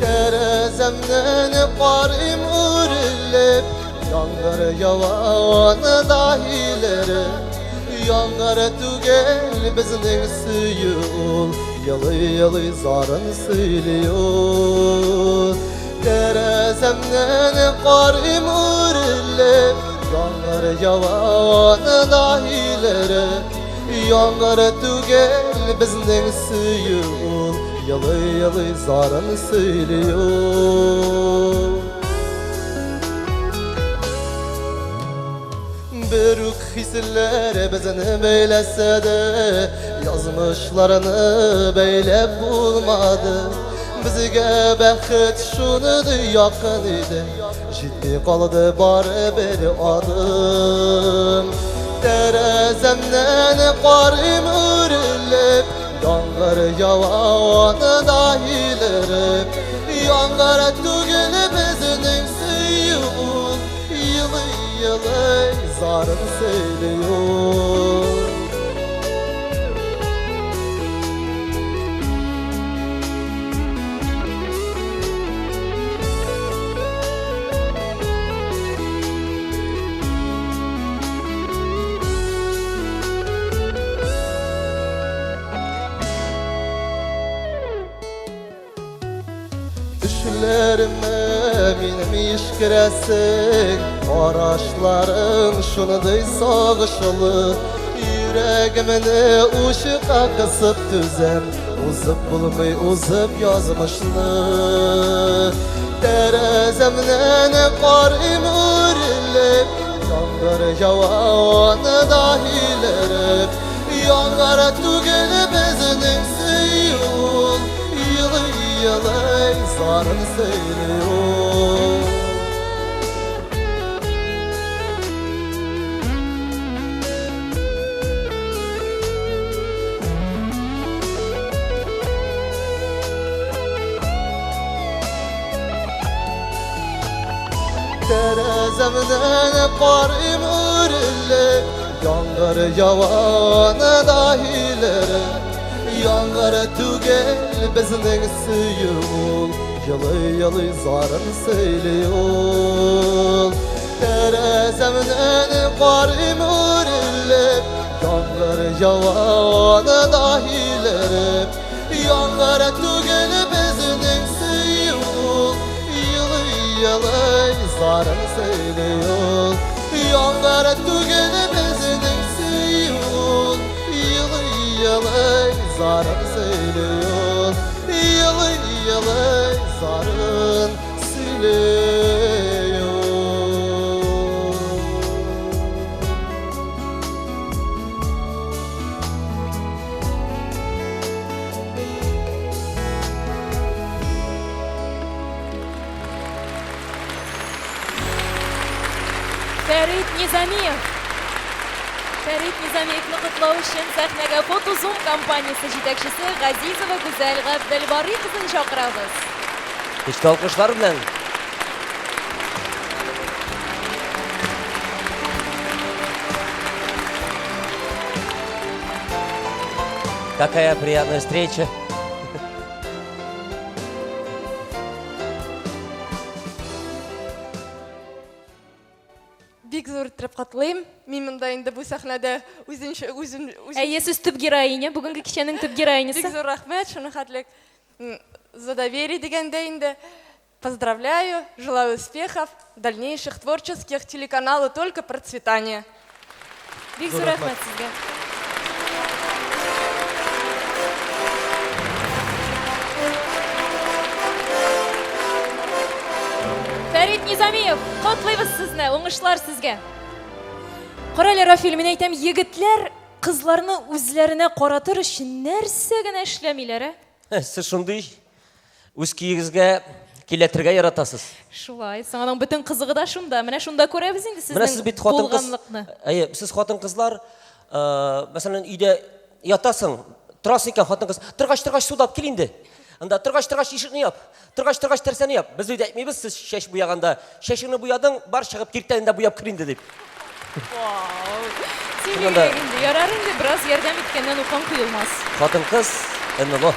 Тәрәзәмнән карыйм үрелеп, яңгыр ява даһиләре. Яңгыр түгел безнең сөю ул, елый-елый зарын сөйли ул. Тәрәзәмнән карыйм үрелеп, яңгыр ява даһиләре. Яңгыр түгел безнең сөю ул, елый-елый зарын сөйли ул. Бер үк хисләр безне бәйләсә дә, язмышларны бәйләп булмады. Безгә бәхет шуны якын иде, җитми калды бары бер адым. Яңгыр ява аны да илереп. Яңгыр түгел безнең сөю ул, Елый-елый зарын сөйли ул. Төшләремә минем еш керәсең, Карашларың шундый сагышлы. Йөрәгемне учка кысып түзәм, Узып булмый узып язмышны. Тәрәзәмнән карыйм үрелеп, Яңгыр ява аны да илереп. Яңгыр түгел безнең сөю ул, Елый-елый зарын сөйли ул. Тәрәзәмнән карыйм үрелеп, Яңгыр ява аны да илереп. Яңгыр түгел безнең сөю ул, Елый-елый зарын сөйли ул. Тәрәзәмнән карыйм үрелеп, Яңгыр ява аны да илереп. Яңгыр түгел безнең сөю ул, Елый-елый зарын сөйли ул. Яңгыр түгел безнең сөю ул, Елый-елый зарын сөйли ул. Елый-елый зарын сөйли ул. Фәрит Низамиев. Фәрит Низамиевны котлау өчен сәхнәгә Фотозум компаниясе җитәкчесе Газизова Гүзәл Габделбарый кызын чакырабыз. Көчле алкышлар белән. Какая приятная встреча. Бик зур иттереп котлыйм. Мин монда инде бу сәхнәдә үзенчә үзем үзем. Әйе, сез төп героиня, бүгенге кичәнең төп героинясы. Бик зур рәхмәт, шуны хәтлек за доверие дигәндә инде. Поздравляю, желаю успехов, дальнейших творческих, телеканалу только процветания. Бик зур рәхмәт сезгә. Фәрит Низамиев, котлыйбыз сезне, уңышлар сезгә. Карале, Рафил, мин әйтәм, егетләр кызларны үзләренә каратыр өчен нәрсә генә эшләмиләр, ә? Сез шундый үз көегезгә киләтергә яратасыз. Шулай, соң аның бөтен кызыгы да шунда. Менә шунда күрәбез инде Менә сез сезнең бит хатын-кыз. булганлыкны. Әйе, сез хатын-кызлар, мәсәлән, өйдә ятасың, торасың икән, хатын-кыз, торгач, торгач, су да алып кил инде. Анда торгач, торгач, ишекне яп. Торгач, торгач, тәрсәне яп. Без өйдә әйтмибез, сез чәч буяганда, чәчеңне буядың, бар чыгып киртәне дә буяп кер инде дип. Вау! Син Чыннан да- бигрәк инде. Ярар инде, бераз ярдәм иткәннән укаң коелмас. Хатын-кыз НЛО.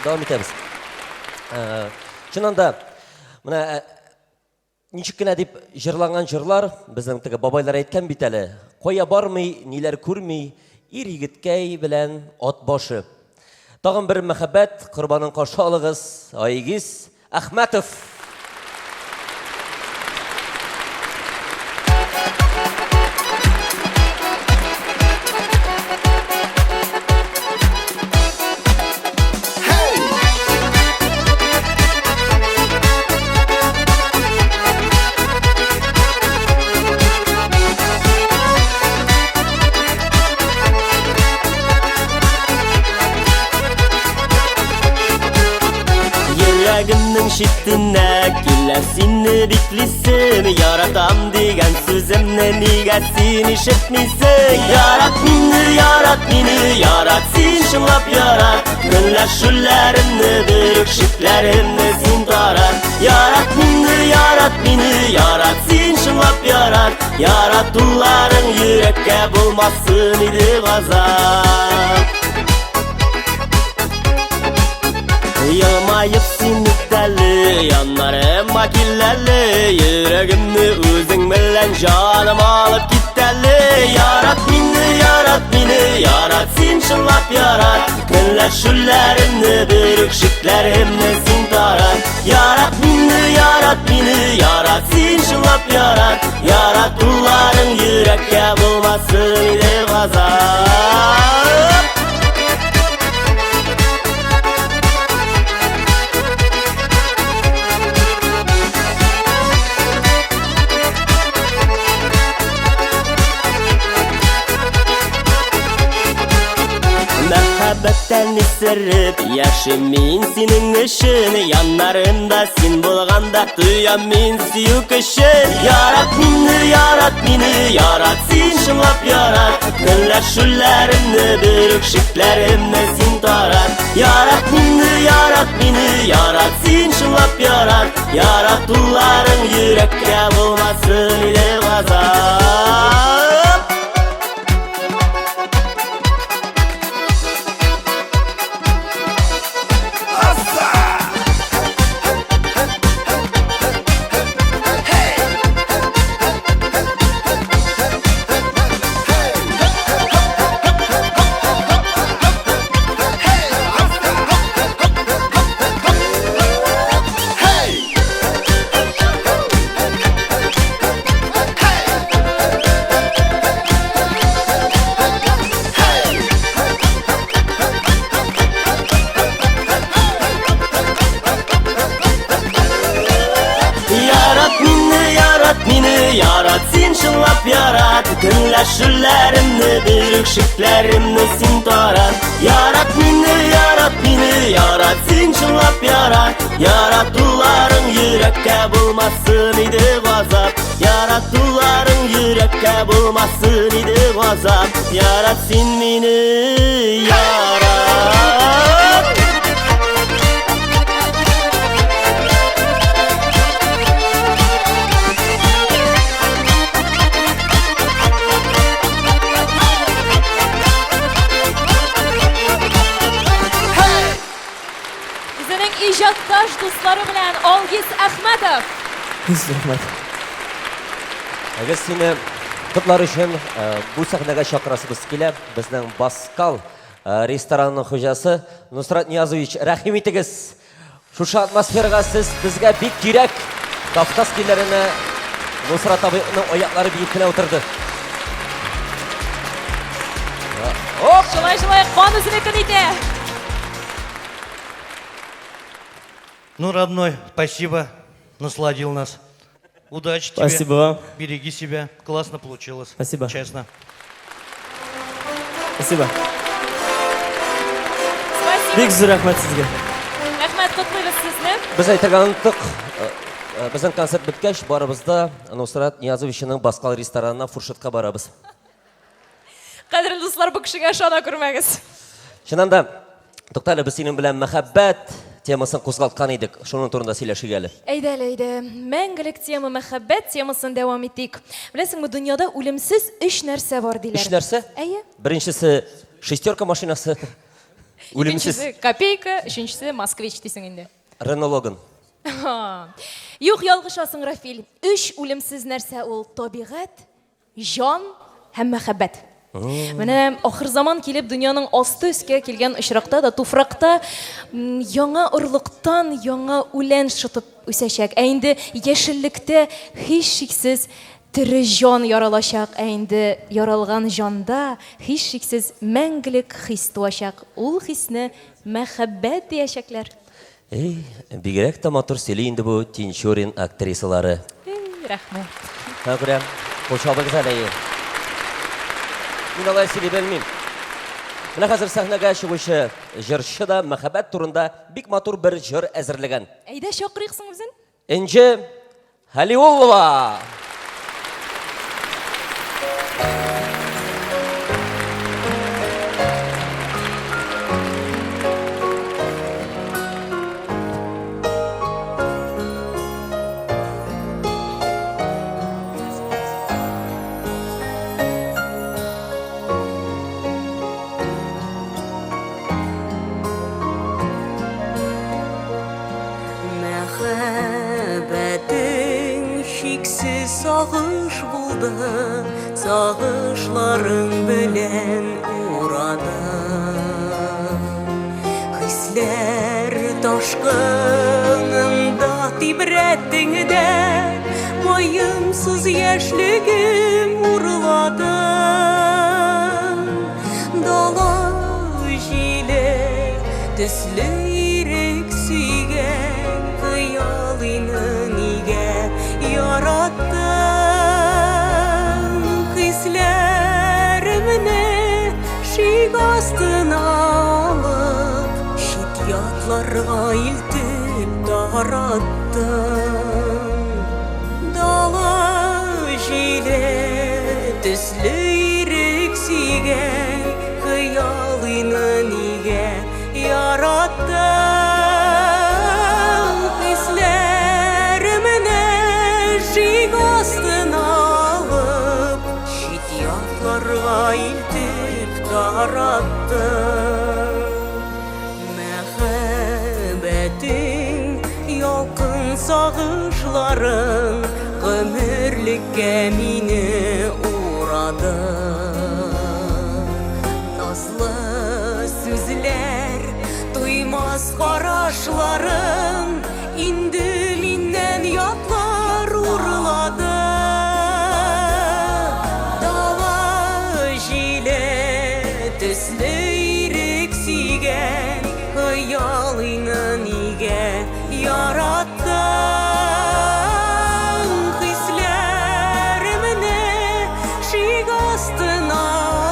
Дәвам итәбез. Чыннан да, менә ничек кенә дип җырланган җырлар, безнең теге бабайлар әйткән бит әле, кая бармый, ниләр күрми, ир егеткәй белән ат башы. Тагын бер мәхәббәт корбанын каршы алыгыз, Айгиз Әхмәтов. Йөрәгемнең читенә килдең. Әллә сине биклисең, яратам дигән сүземне нигә син ишетмисең? Ярат мине, ярат мине, ярат син чынлап ярат. Көнләшүләремне, берүк шикләремне син тарат. Ярат мине, ярат мине, ярат син чынлап ярат. Яратуларың йөрәккә булмасын иде газап. Елмаеп син үтәле, яннарыма киләле, йөрәгемне үзең белән җаным алып китәле. Ярат мине, ярат мине, ярат син чынлап ярат. Көнләшүләремне, берүк шикләремне син тарат. Ярат мине, ярат мине, ярат син чынлап ярат. Яратуларың йөрәккә булмасын иде газап. Мәхәббәттән исереп яшим мин синең өчен. Яннарымда син булганда тоям мин сөю көчен. Ярат мине, ярат мине, ярат син чынлап ярат. Көнләшүләремне, берүк шикләремне син тарат. Ярат мине, ярат мине, ярат син чынлап ярат. Яратуларың йөрәккә булмасын иде газап. Ярат мине, ярат мине, ярат син чынлап ярат. Көнләшүләремне, берүк шикләремне син тарат. Ярат мине, ярат мине, ярат син чынлап ярат. Яратуларың йөрәккә булмасын иде газап. Яратуларың йөрәккә булмасын иде газап. Ярат син мине, ярат. Үзенең иҗатташ дуслары белән Алгиз Әхмәтов. Рәхмәт. Әгәр сине котлар өчен бу сәхнәгә чакырасыбыз килә, безнең Баскал ресторанының хуҗасы Нусрат Ниязович, рәхим итегез. Шушы атмосферага сез безгә бик кирәк. Кавказ көйләренә Нусрат абыйның аяклары биеп кенә утырды. Оп! Шулай, шулай, кан үзенекен итә. Ну, родной, спасибо, насладил нас. Удачи тебе. Спасибо вам. Береги себя. Классно получилось. Спасибо. Честно. Спасибо. Спасибо. Бик зур рәхмәт сезгә. Рәхмәт, котлыйбыз сезне. Без әйтергә оныттык. Безнең концерт беткәч, барыбыз да Нусрат Ниязовичның Баскал ресторанына фуршетка барабыз. Кадерле дуслар, бу кешегә ышана күрмәгез. Чыннан да, туктале, без синең белән мәхәббәт темасын кузгалткан идек. Шуның турында сөйләшик әле. Әйдә әле, әйдә. Мәңгелек тема, мәхәббәт темасын дәвам итик. Беләсеңме, дөньяда үлемсез өч нәрсә бар диләр. Өч нәрсә? Әйе. Беренчесе шестерка машинасы. Үлемсез. Икенчесе копейка, өченчесе москвич дисең инде. Рено Логан. Юк, ялгышасың, Рафил. Өч үлемсез нәрсә ул табигать, җан һәм мәхәббәт. Менә ахыр заман килеп дөньяның асты өскә килгән очракта да туфракта яңа орлыктан яңа үлән шытып үсәчәк. Ә инде яшеллектә һичшиксез тере җан яралачак. Ә инде яралган җанда һичшиксез мәңгелек хис туачак. Ул хисне мәхәббәт диячәкләр. Эй, бигрәк тә матур сөйли инде бу Тинчурин актрисалары. Эй, рәхмәт. Шуңа күрә кул чабыгыз әле. Мин алай сөйли белмим. Менә хәзер сәхнәгә чыгучы җырчы да мәхәббәт турында бик матур бер җыр әзерләгән. Әйдә, чакырыйк соң үзен. Энҗе Хәлиуллова! Мәхәббәтең чиксез сагыш булды, Сагышларың белән урады. Хисләр ташкынында тибрәттең дә, Ваемсыз яшьлегем урлады. Дала җиле төсле ирек сөйгән хыялыйны нигә яраттың? Хисләремне шик астына алып, чит ятларга илтеп тараттың. Дала җиле төсле ирек сөйгән хыялыйны нигә яраттың? Хисләремне шик астына алып, чит ятларга илтеп тараттың. Мәхәббәтең ялкын сагышларың гомерлеккә мине урады. Назлы сүзләр, туймас карашларың инде миннән ятлар урлады. Дала җиле төсле ирек сөйгән хыялыйны нигә яраттың? Хисләремне шик астына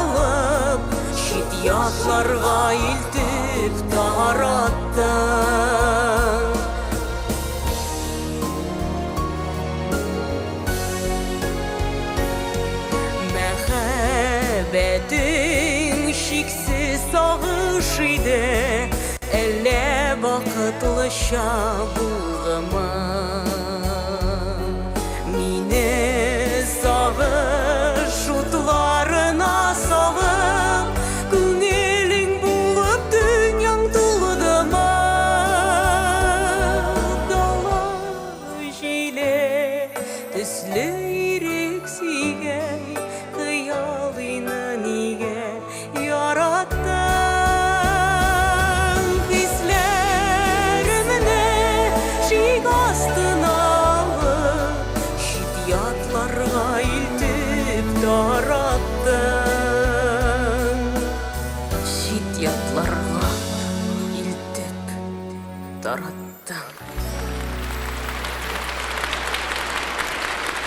алып, чит ятларга илтеп тараттың. Мәхәббәтең чиксез сагыш иде, әллә бакытлыча булдымы? Мине сагыш утларына салып, күңелең булып дөньяң тулдымы? Дала җиле төсле ирек сөйгән хыялыйны нигә яраттың? Хисләремне шик астына алып, чит ятларга илтеп тараттың. Чит ятларга илтеп тараттың.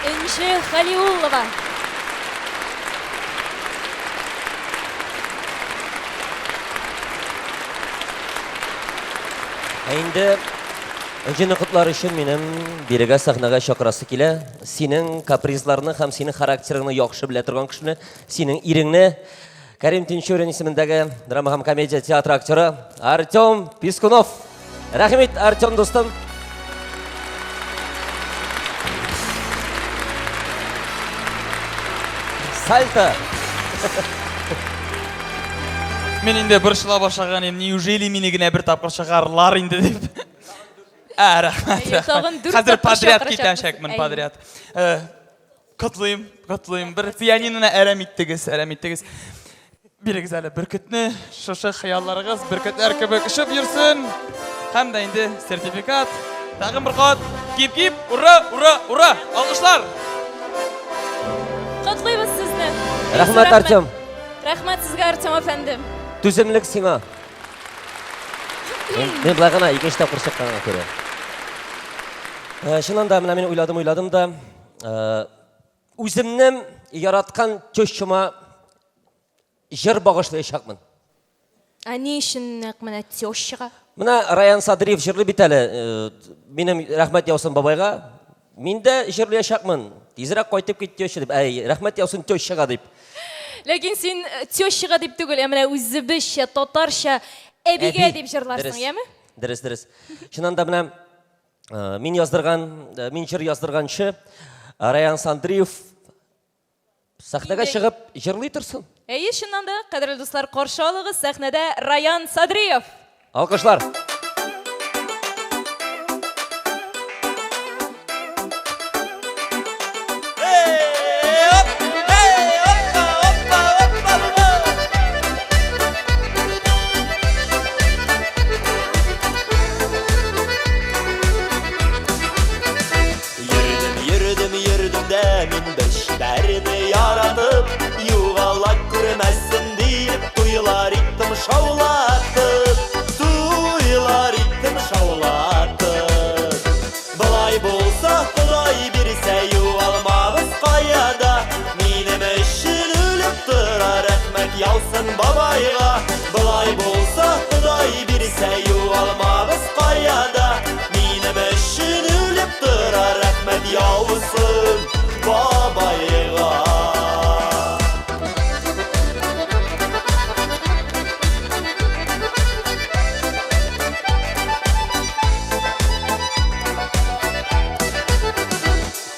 Энҗе Хәлиуллова. Ә инде Энҗене котлар өчен минем бирегә сәхнәгә чакырасы килә. Синең капризларны һәм синең характерыңны яхшы белә торган кешене, синең иреңне, Кәрим Тинчурин исемендәге драма һәм комедия театры актеры Артем Пискунов. Рәхим ит, Артем дустым. Сальто. Мин инде борчыла башлаган идем, неужели мине генә бер тапкыр чыгарырлар инде дип. Ә, рәхмәт, Әйе, тагын рәхмәт. дүрт Хәзер тапкыр подряд чакырачакбыз. китәчәкмен, Әйе. подряд. Э, Котлыйм, котлыйм. Бер пианиноны әрәм иттегез, әрәм иттегез. Бирегез әле бөркетне, шушы хыялларыгыз бөркетләр кебек очып йөрсен. Һәм дә инде сертификат. Тагын бер кат. Кип-кип, ура, ура, ура! Алкышлар! Котлыйбыз сезне. Рәхмәт, Артем. Рәхмәт сезгә, Артем әфәнде. Түземлек сиңа. Мин, мин былай гына икенче тапкыр чыкканга күрә. Э, чыннан да, менә мин уйладым, уйладым да, э, үземнең яраткан тещама җыр багышлаячакмын. Ә ни өчен нәкъ менә тещага? Менә Раян Садриев җырлый бит әле. Минем рәхмәт яусын бабайга. Мин дә җырлыячакмын. Тизрәк кайтып кит теща дип. Әй, рәхмәт яусын тещага дип. Ләкин син тещага дип түгел, ә менә үзебезчә, татарча әбигә дип җырларсың, яме? Дөрес, дөрес. Чыннан да менә мин яздырган, мин җыр яздырганчы Раян Сандриев сәхнәгә чыгып җырлый торсын. Әйе, чыннан да, кадерле дуслар, каршы алыгыз, сәхнәдә Раян Садриев. Алкышлар. Йөрдем, йөрдем, йөрдем дә мин бер чибәрне яратып, югала күрмәсен диеп, туйлар иттем шаулатып, туйлар иттем шаулатып. Болай булса, Ходай бирсә, югалмабыз кая да, минем өчен үлеп тора, рәхмәт яусын бабайга. Болай булса, Ходай бирсә, югалмабыз кая да, минем өчен үлеп тора, рәхмәт яусын бабайга.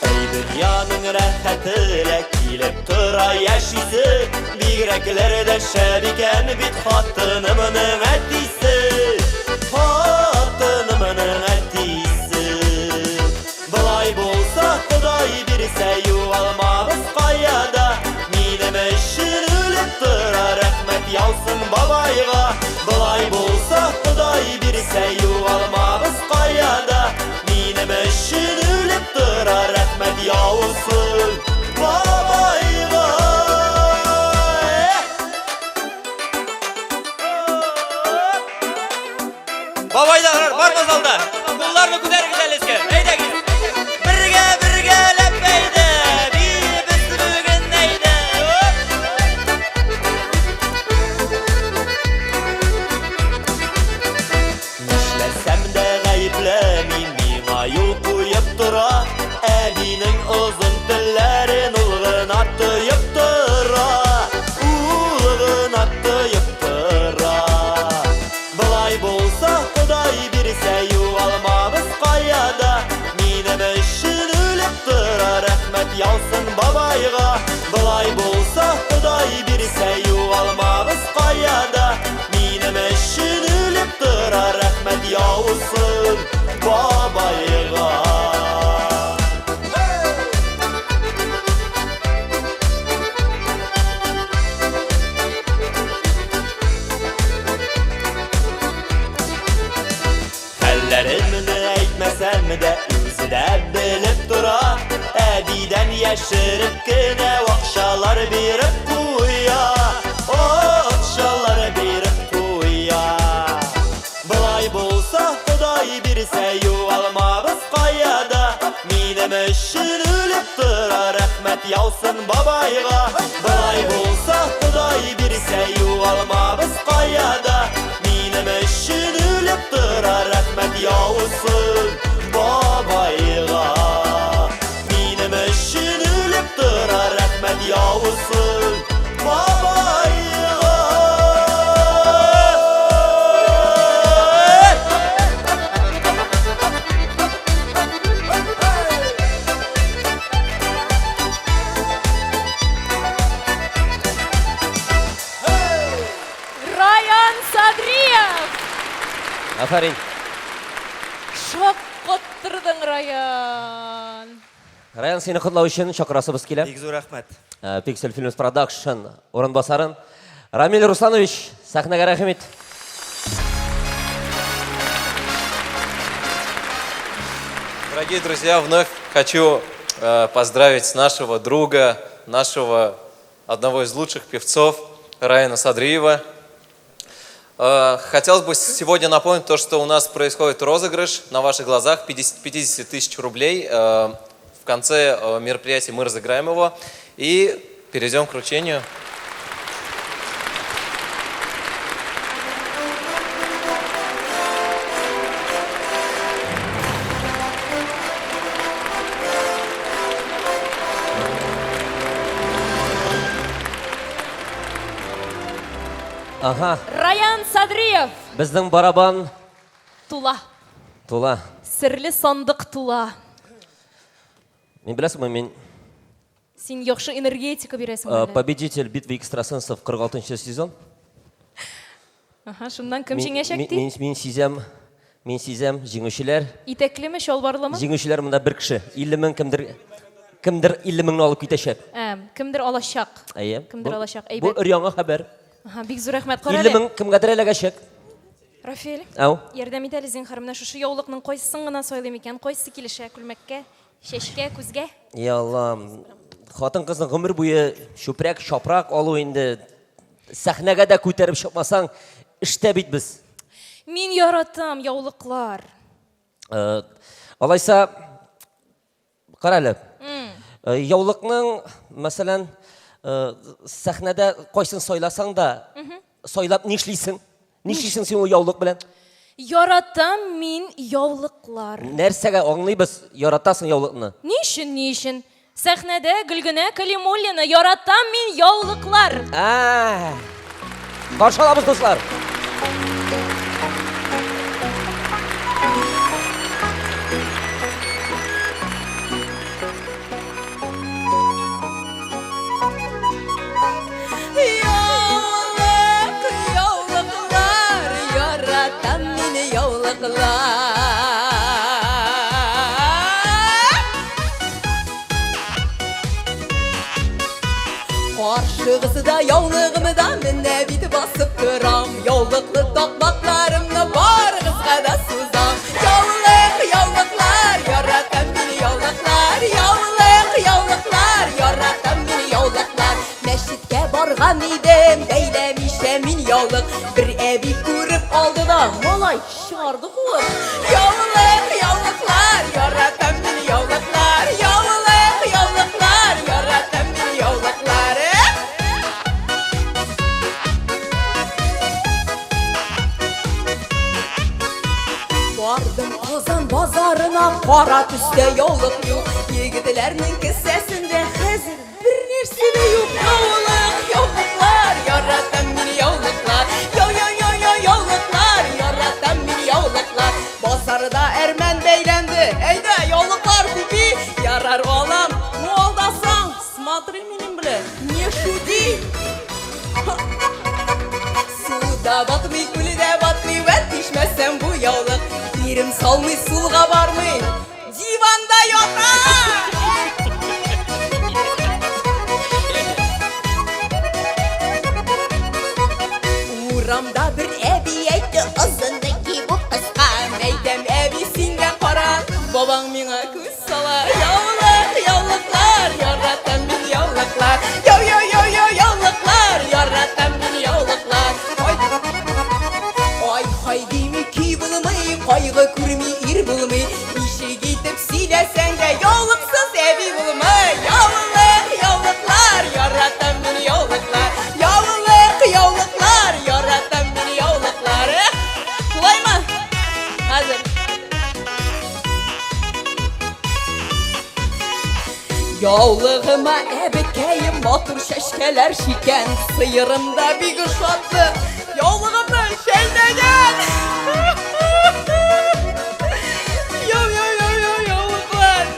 Әй дөньяның рәхәте лә килеп тора яшисе, бигрәкләр дә шәп икән бит хатынымның әтисе, хатынымның әтисе. Болай булса, Ходай бирсә, югалмабыз кая да, минем өчен үлеп тора, рәхмәт яусын бабайга. Болай булса, Ходай бирсә, югалмабыз кая да, минем өчен үлеп тора, рәхмәт яусын бабайга. Бабайлар бармы залда? Кулларны күтәрегез әле өскә. Әйдәгез. Бергә бергәләп әйдә, биебез бүген әйдә. Нишләсәм дә гаепләмим, миңа юл куеп тора. Әбинең озын телләрен ул гына тоеп тора. Ул гына тоеп тора. Болай булса, Ходай бирсә, югалмабыз кая да. Минем өчен үлеп тора, рәхмәт яусын бабайга. Болай булса, Ходай бирсә, югалмабыз кая да. Минем өчен үлеп тора, рәхмәт яусын бабайга. Хәлләремне әйтмәсәм дә, үзе дә белеп тора. Әбидән яшереп кенә акчалар биреп куя. Акчалар биреп куя. Болай булса, Ходай бирсә, югалмабыз кая да. Минем өчен үлеп тора, рәхмәт яусын бабайга. Болай булса, Ходай бирсә, югалмабыз кая да. Минем өчен үлеп тора, рәхмәт яусын бабайга. Минем өчен үлеп тора, рәхмәт яусын бабайга. Раян Садриев! Афәрин. Шаккаттырдың, Раян. Раян, сине котлау өчен чакырасыбыз килә. Бик зур рәхмәт. Pixel Films Production урынбасарын Рамил Русланович, сәхнәгә рәхим ит. Дорогие друзья, вновь хочу поздравить нашего друга, нашего одного из лучших певцов Раяна Садриева. Хотелось бы сегодня напомнить то, что у нас происходит розыгрыш на ваших глазах 50 тысяч рублей. В конце мероприятия мы разыграем его и перейдем к вручению. Ага. Раян Садриев. Безнең барабан Тула. Тула. Серле сандык тула. Мин беләсеңме, мин Син яхшы энергетика бирәсең. Э, победитель битвы экстрасенсов 46 сезон. Аһа, шуннан кем җиңәчәк ди? Мин, мин сизәм, мин сизәм, җиңүчеләр. Итәклеме, чалбарлымы? Җиңүчеләр монда бер кеше. 50 мең кемдер кемдер 50 меңне алып китәчәк. Ә, кемдер алачак. Әйе. Кемдер алачак. Әйбәт. Бу өр-яңа хәбәр. Аһа, бик зур рәхмәт. Кара 50 мең кемгәдер эләгәчәк. Рафаэль. Ау. Ярдәм ит әле, зинһар, менә шушы яулыкның кайсысын гына сайлыйм икән? Кайсы килешә күлмәккә, чәчкә, күзгә? Я Аллам. Хатын-кызның гомер буе чүпрәк, чапрак алу инде Сәхнәгә дә күтәреп чыкмасаң, эштә бит без. Мин яратам яулыклар. Э, алайса, кара әле. Э, яулыкның, мәсәлән, э, сәхнәдә кайсын сайласаң да, сайлап нишлисең? Нишлисең син ул яулык белән? Яратам мин яулыклар. Нәрсәгә аңлыйбыз, яратасың яулыкны? Ни өчен, ни өчен? Сәхнәдә Гөлгенә Калимуллина яратам мин яулыклар. Ә. Каршы алабыз, дуслар. Яулык, яулыклар, яратам мин яулыклар. Каршыгызда яулыгымда менә бит басып торам, яулыклы такмакларымны барыгызга да сузам. Яулык, яулыклар, яратам мин яулыклар, яулык, яулыклар, яратам мин яулыклар. Мәчеткә барган идем, бәйләмичә мин яулык. Бер әби күреп алды да, малай чыгарды куып. Яулык, яулыклар, яратам мин яулыклар, яулык, яулыклар, яратам мин яулыклар. Бардым Казан базарына, кара төстә яулык юк. Егетләрнең кесәсендә хәзер бер нәрсә дә юк. Яулык, яулыклар, яратам мин яулыклар. Яу, яу, яу, яу, яулыклар, яратам мин яулыклар. Базарда әрмән бәйләнде. Әйдә, яулыклар купи. Ярар, алам. Ну, алдасаң, смотри минем белән, не шути. Суда батмый, күлдә батмый, вәт тишмәсәм бу яулык. Ирем салмый, сулга бармый, диванда ята. Урамда бер әби әйтте, озынны ки бу кыска. Әйтәм, әби, син дә кара, бабаң миңа күз сала. Яулык, яулыклар, яратам мин яулыклар. Яу, яу, яу, яу, яулыклар, яратам мин яулыклар. Ай, ай, хай дими, көй булмый, кайгы күрми ир булмый. Ничек итеп сөйләсәң дә, яулыксыз әби булмый. Яулык, яулыклар, яратам мин яулыклар. Яулык, яулыклар, яратам мин яулыклар. Эх, шулаймы? Хәзер. Яулыгыма әбекәем матур чәчкәләр чиккән, сыерым да бик ошатты, яулыгымны чәйнәгән. Яу, яу, яу, яу, яулыклар.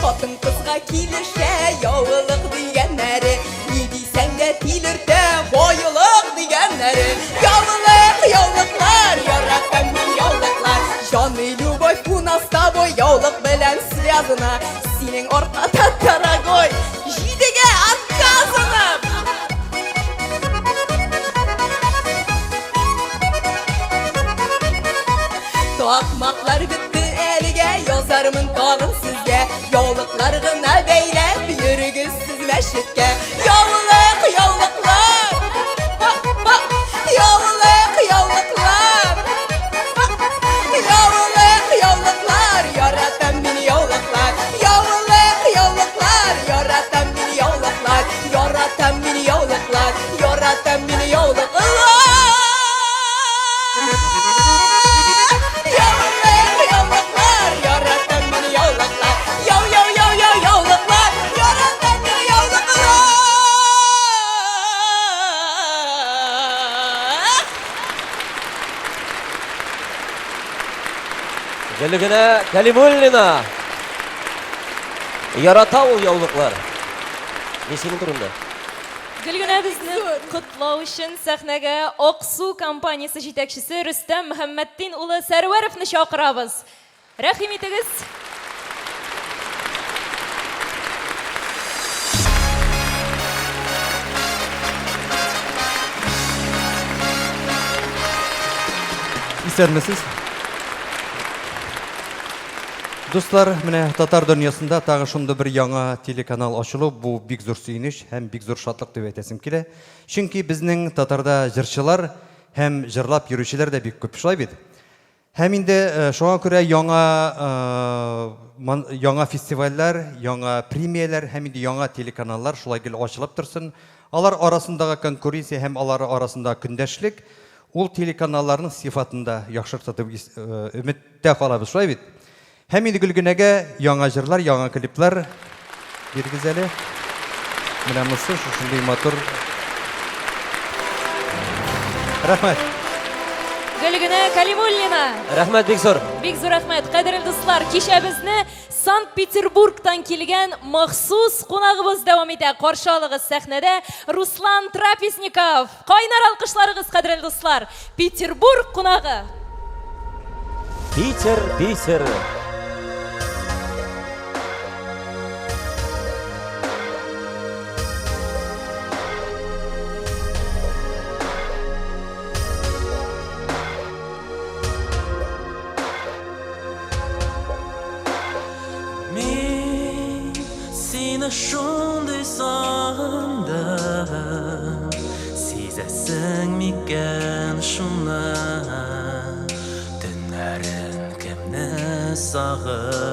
Хатын-кызга килешә яулык дигәннәре, ни дисәң дә тилертә байлык дигәннәре. Яулык, яулыклар, яратам мин яулыклар. Җаный любовь у нас с тобой яулык белән связана. Синең аркада, дорогой, җидегә отказано. Такмаклар бетте әлегә, язармын тагын сезгә. Яулыклар гына бәйләп йөрегез сез мәчеткә. Яулык, яулыклар, ха, ха, яулык, яулыклар, ха, яулык, яулыклар, яратам мин яулыклар. Яулык, яулыклар, яратам мин яулыклар. Яратам мин яулыклар, яратам мин яулыклар. Яулык, яулыклар, яратам мин яулыклар. Яу, яу, яу, яу, яулыклар, яратам мин яулыклар. Гөлгенә Кәлимуллина. Ярата ул яулыклар. Мин синең турында. Гөлгенә безне котлау өчен сәхнәгә Аксу компаниясе җитәкчесе Рөстәм Мөхәммәтдин улы Сәрвәровны чакырабыз. Рәхим итегез. Исәнмесез. Дуслар, менә татар дөньясында тагы шундый бер яңа телеканал ачылу бу бик зур сөенеч һәм бик зур шатлык дип әйтәсем килә. Чөнки безнең татарда җырчылар һәм җырлап йөрүчеләр дә бик күп, шулай бит? Һәм инде шуңа күрә яңа яңа фестивальләр, яңа премияләр һәм инде яңа телеканаллар шулай гел ачылып торсын. Алар арасындагы конкуренция һәм алар арасындагы көндәшлек ул телеканалларның сыйфатын да яхшырта дип өметтә калабыз, шулай бит? Һәм инде Гөлгенәгә яңа җырлар, яңа клиплар бирегез әле. Менә монысы шушындый матур. Рәхмәт. Гөлгенә Калимуллина. Рәхмәт бик зур. Бик зур рәхмәт. Кадерле дуслар, кичәбезне Санкт-Петербургтан килгән махсус кунагыбыз дәвам итә. Каршы алыгыз сәхнәдә Руслан Трапезников. Кайнар алкышларыгыз, кадерле дуслар! Петербург кунагы! Питер, Питер. Мин сине шундый сагындым, Сизәсең микән шуны? Төннәрен кемне сагынасыңдыр?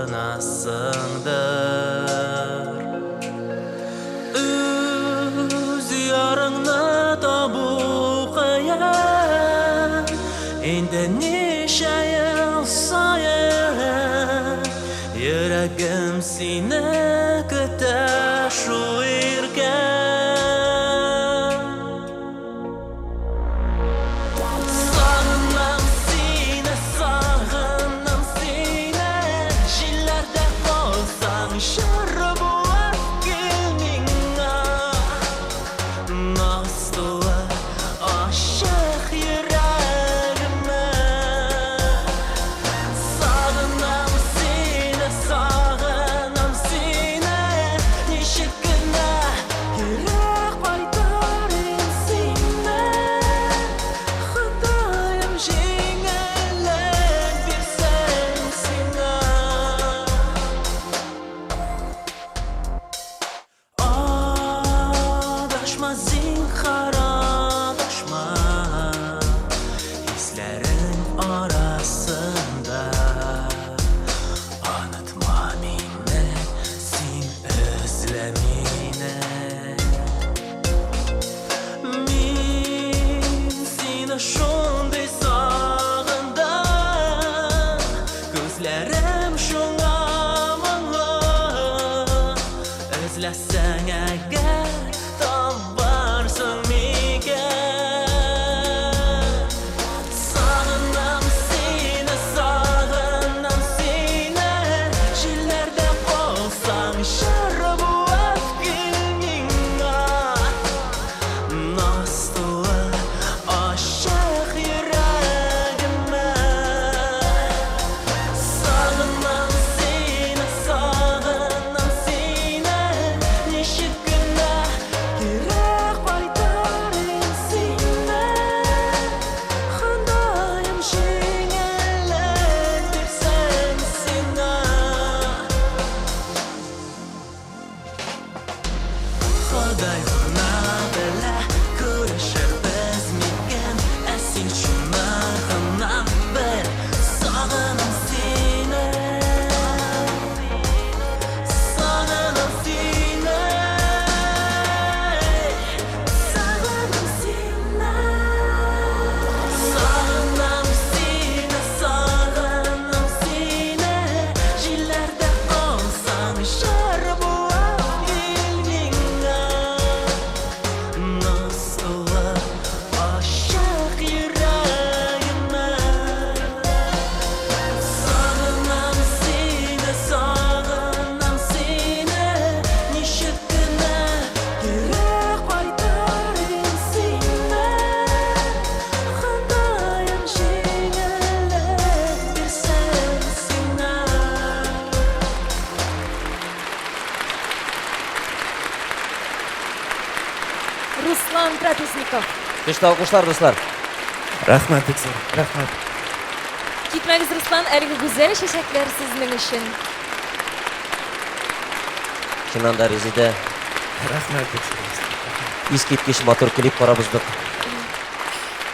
Үз ярыңны табу кыен, Инде ничә ел саен Йөрәгем сине көтә шул иркә. Сагынам сине, сагынам сине, Җилләрдә калсаң, җыр булып кил миңа. Наз тулы ачык йөрәгемә. Сагынам сине, сагынам сине, Ничек кенә кире кайтарыйм сине. Ходаем җиңеллек бирсен сиңа. Адашма, зинһар, адашма, Хисләрең арасында. Онытма мине, син эзлә мине. Мин сине шундый сагындым, Күзләрем шуңа моңлы. Эзләсәң әгәр, табарсың микән? Сагынам сине, сагынам сине, Җилләрдә калсаң, җыр булып кил миңа. Наз тулы ачык йөрәгемә. Сагынам сине, сагынам сине, Ничек кенә кире кайтарыйм сине. Ходаем җиңеллек бирсен сиңа. Ходай гына белә, күрешербез микән, Ә син шуны гына бел, сагынам сине. Сагынам сине, сагынам сине. Сагынам сине, сагынам сине, Җилләрдә калсаң, җыр булып кил миңа. Руслан Трапезников. Көчле алкышлар, дуслар. Рәхмәт, бик зур, рәхмәт. Китмәгез, Руслан, әлеге гүзәл чәчәкләр сезнең өчен. Чыннан да, Резидә. Рәхмәт, бик зур. Искиткеч матур клип карап уздык.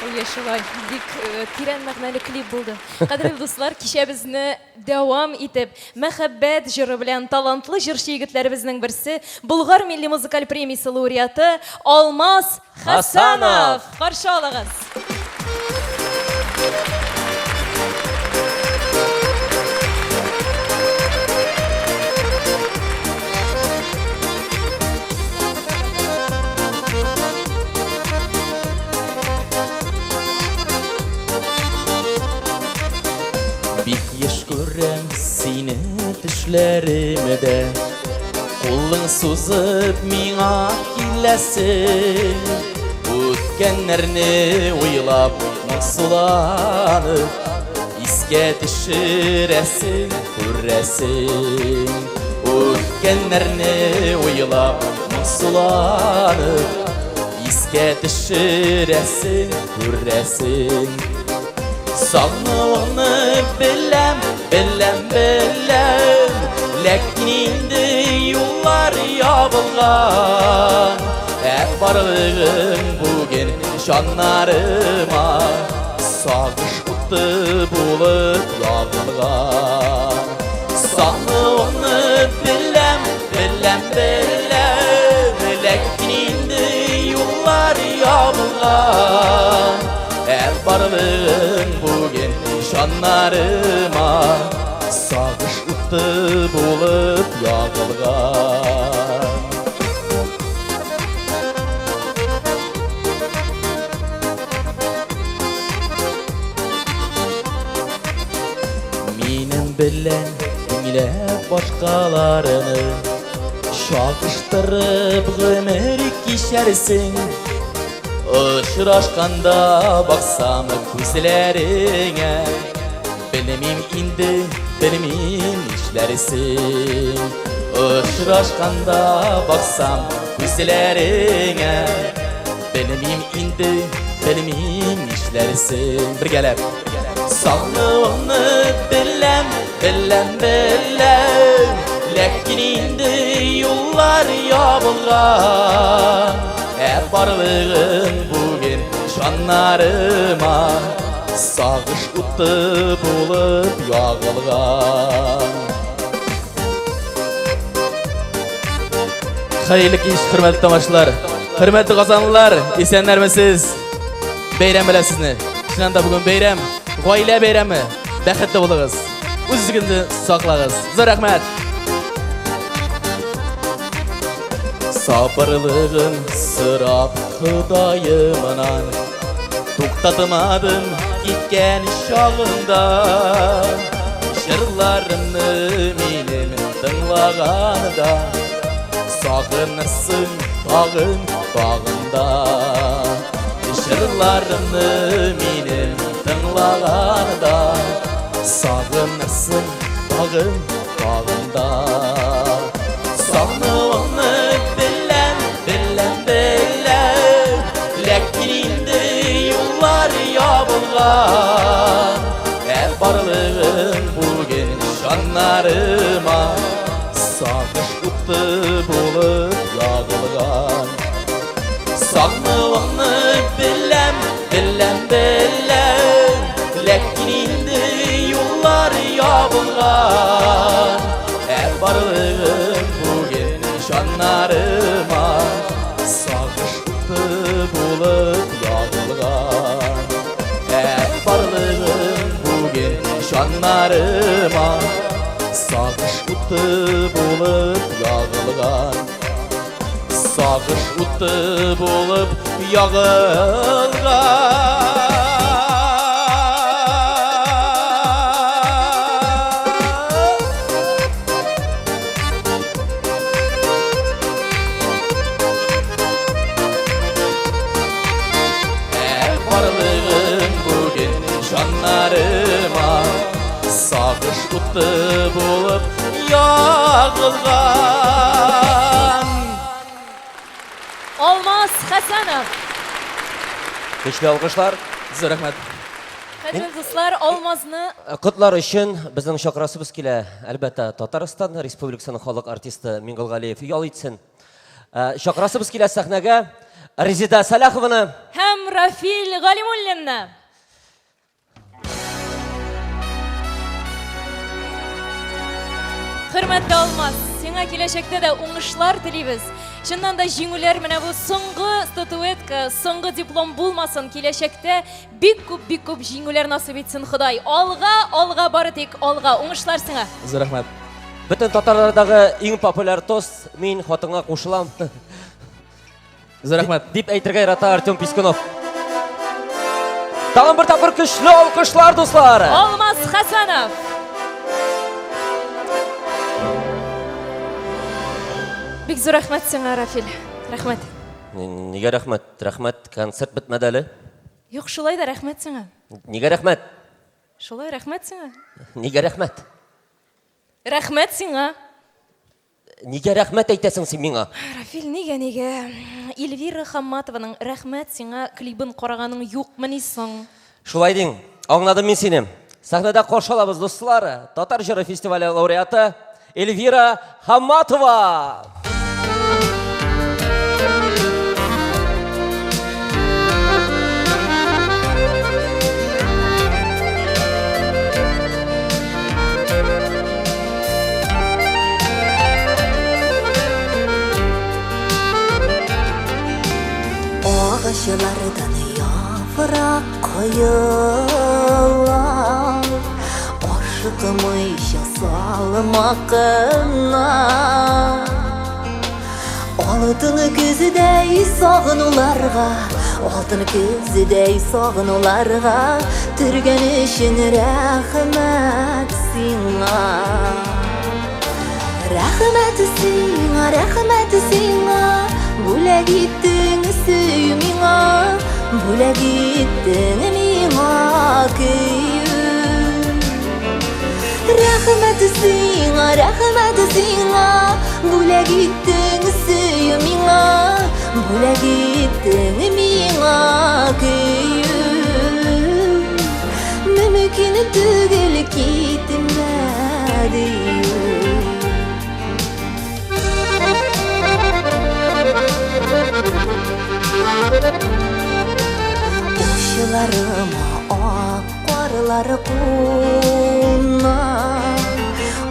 Әйе, шулай. Бик э, тирән мәгънәле клип булды. Кадерле дуслар, кичәбезне дәвам итеп, Мәхәббәт җыры белән талантлы җырчы егетләребезнең берсе, Болгар милли музыкаль премиясе лауреаты Алмаз Хасанов! Каршы алыгыз! Бик еш күрәм сине төшләремдә Кулың сузып миңа киләсең Үткәннәрне уйлап моңсуланып Искә төшерәсең, күрәсең Үткәннәрне уйлап моңсуланып Искә төшерәсең, күрәсең Сагынуыңны беләм, беләм, беләм Ләкин инде юллар ябылган Ә барлыгың бүген җаннарыма Сагыш уты булып ягылган Сагынуыңны беләм, беләм, беләм Ләкин инде юллар ябылган Ә барлыгың бүген җаннарыма Сагыш уты булып ягылган. Минем белән тиңләп башкаларны Чагыштырып гомер кичәрсең. Очрашканда баксам күзләреңә Белмим инде, белмим нишләрсең Очрашканда баксам күзләреңә Белмим инде, белмим нишләрсең Бергәләп Сагынуыңны беләм, беләм, беләм Ләкин инде юллар ябылган Ә барлыгың бүген җаннарыма Сагыш уты булып ягылган Хәерле кич, хөрмәтле тамашачылар. Хөрмәтле казанлылар, исәннәрмесез? Бәйрәм белән сезне. Чыннан да бүген бәйрәм, гаилә бәйрәме. Бәхетле булыгыз. Үз-үзегезне саклагыз. Зур рәхмәт. Сабырлыгын сорап Ходаемнан Туктатмадым киткән чагында Җырларымны минем тыңлаганда Сагынырсың тагын, тагын да Җырларымны минем тыңлаганда Сагынырсың тагын, тагын да Сагынуыңны беләм, беләм, беләм Ләкин инде юллар ябылган Ә барлыгың бүген җаннарыма Сагыш уты булып ягылган Сагынуыңны беләм, беләм, беләм Ләкин инде юллар ябылган Ә барлыгың бүген җаннарыма Сагыш уты булып ягылган Ә барлыгың бүген җаннарыма Сагыш уты булып ягылган Сагыш уты булып ягылган Ә барлыгың бүген җаннарыма Сагыш уты булып ягылган. Алмаз Хәсәнов. Көчле алкышлар. Зур рәхмәт. Кадерле дуслар, Алмазны Котлар өчен безнең чакырасыбыз килә. Әлбәттә, Татарстан Республикасының халык артисты Миңгол Галиев ял итсен. Чакырасыбыз килә сәхнәгә Резеда Сәлахованы. Һәм Рафил Галимуллинны. Хөрмәтле Алмаз, сиңа киләчәктә дә уңышлар телибез. Чыннан да җиңүләр менә бу соңгы статуэтка, соңгы диплом булмасын, киләчәктә бик күп, бик күп җиңүләр насыйп итсен Ходай. Алга, алга бары тик алга. Уңышлар сиңа. Зур рәхмәт. Бөтен татарлардагы иң популяр тост мин хатынга кушылам. Зур рәхмәт. Дип әйтергә ярата Артем Пискунов. Тагын бер тапкыр көчле алкышлар, дуслар! Алмаз Хәсәнов. Бик зур рәхмәт сиңа, Рафил. Рәхмәт. Нигә рәхмәт? Рәхмәт, концерт бетмәде әле. Юк, шулай да рәхмәт сиңа. Нигә рәхмәт? Шулай рәхмәт сиңа. Нигә рәхмәт? Рәхмәт сиңа. Нигә рәхмәт әйтәсең син миңа? Рафил, нигә, нигә? Эльвира Хамматованың Рәхмәт сиңа клибын караганың юкмыни соң? Шулай диң. Аңладым мин сине. Сәхнәдә каршы алабыз, дуслар, Татар җыры фестивале лауреаты Эльвира Хамматова! Агачлардан яфрак коела, Ашыкмыйча салмак кына. Алтын көздәй сагынуларга, Алтын көздәй сагынуларга Төргән өчен рәхмәт сиңа. Рәхмәт сиңа, рәхмәт сиңа, Бүләк иттең сөю миңа, Бүләк иттең миңа көю. Рәхмәт сиңа, рәхмәт сиңа, Бүләк иттең сөю миңа, Бүләк иттең миңа көю. Мөмкин түгел китмә дию. Учларыма ак карлар куна,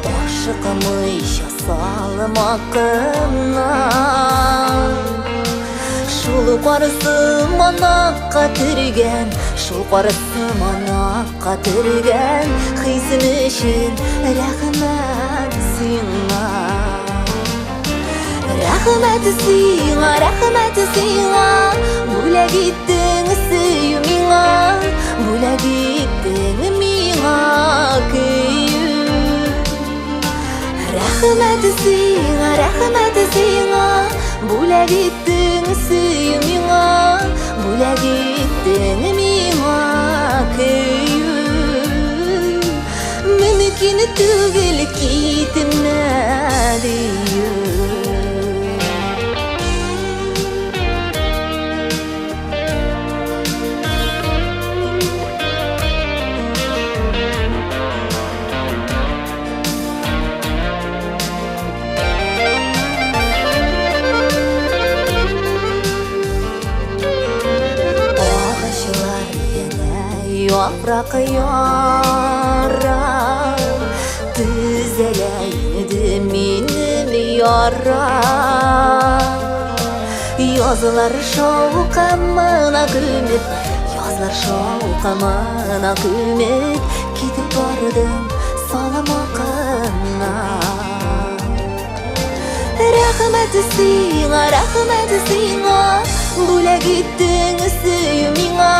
Ашыкмыйча салмак кына. Шул кар сыман акка төргән, Шул кар сыман акка төргән Хисем өчен рәхмәт сиңа. Рәхмәт сиңа, рәхмәт сиңа, Бүләк иттең сөю миңа, Бүләк иттең миңа көю. Рәхмәт сиңа, рәхмәт сиңа, Бүләк иттең сөю миңа, Бүләк иттең миңа көю. Мөмкин түгел китмә дию. Агачлар янә яфрак яра, Төзәлә инде минем яра. Язлар шаукымына күмеп, Язлар шаукымына күмеп, Китеп бардым салмак кына. Рәхмәт сиңа, рәхмәт сиңа, Бүләк иттең сөю миңа,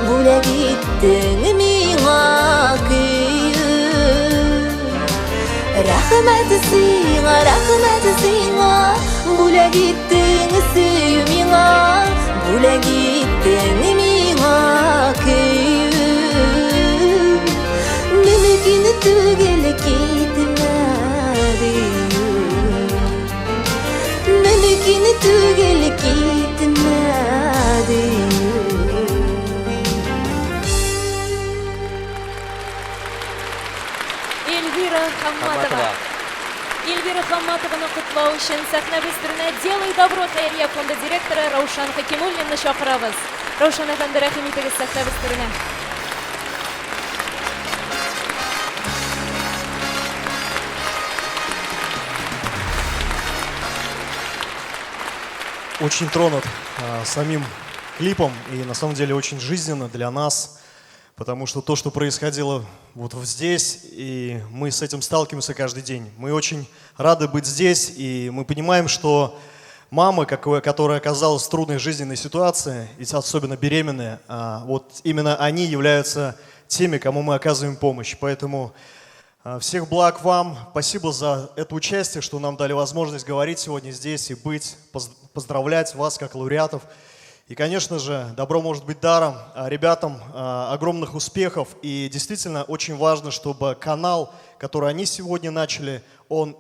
Бүләк иттең миңа көю. Рәхмәт сиңа, рәхмәт сиңа, Бүләк иттең сөю миңа, Бүләк иттең миңа көю. Мөмкин түгел китмә дию. Мөмкин түгел китмә. котлау өчен сәхнәбез түренә Делай добро хәйрия фонды директоры Раушан Хәкимуллинны чакырабыз. Раушан әфәнде, рәхим итегез сәхнәбез түренә. Очень тронут самим клипом и на самом деле очень жизненно для нас, потому что то, что происходило вот здесь, и мы с этим сталкиваемся каждый день. Мы очень рады быть здесь, и мы понимаем, что мамы, которая оказалась в трудной жизненной ситуации, и особенно беременные, вот именно они являются теми, кому мы оказываем помощь. Поэтому всех благ вам. Спасибо за это участие, что нам дали возможность говорить сегодня здесь и быть, поздравлять вас как лауреатов. И, конечно же, добро может быть даром. Ребятам огромных успехов. И действительно очень важно, чтобы канал, который они сегодня начали, он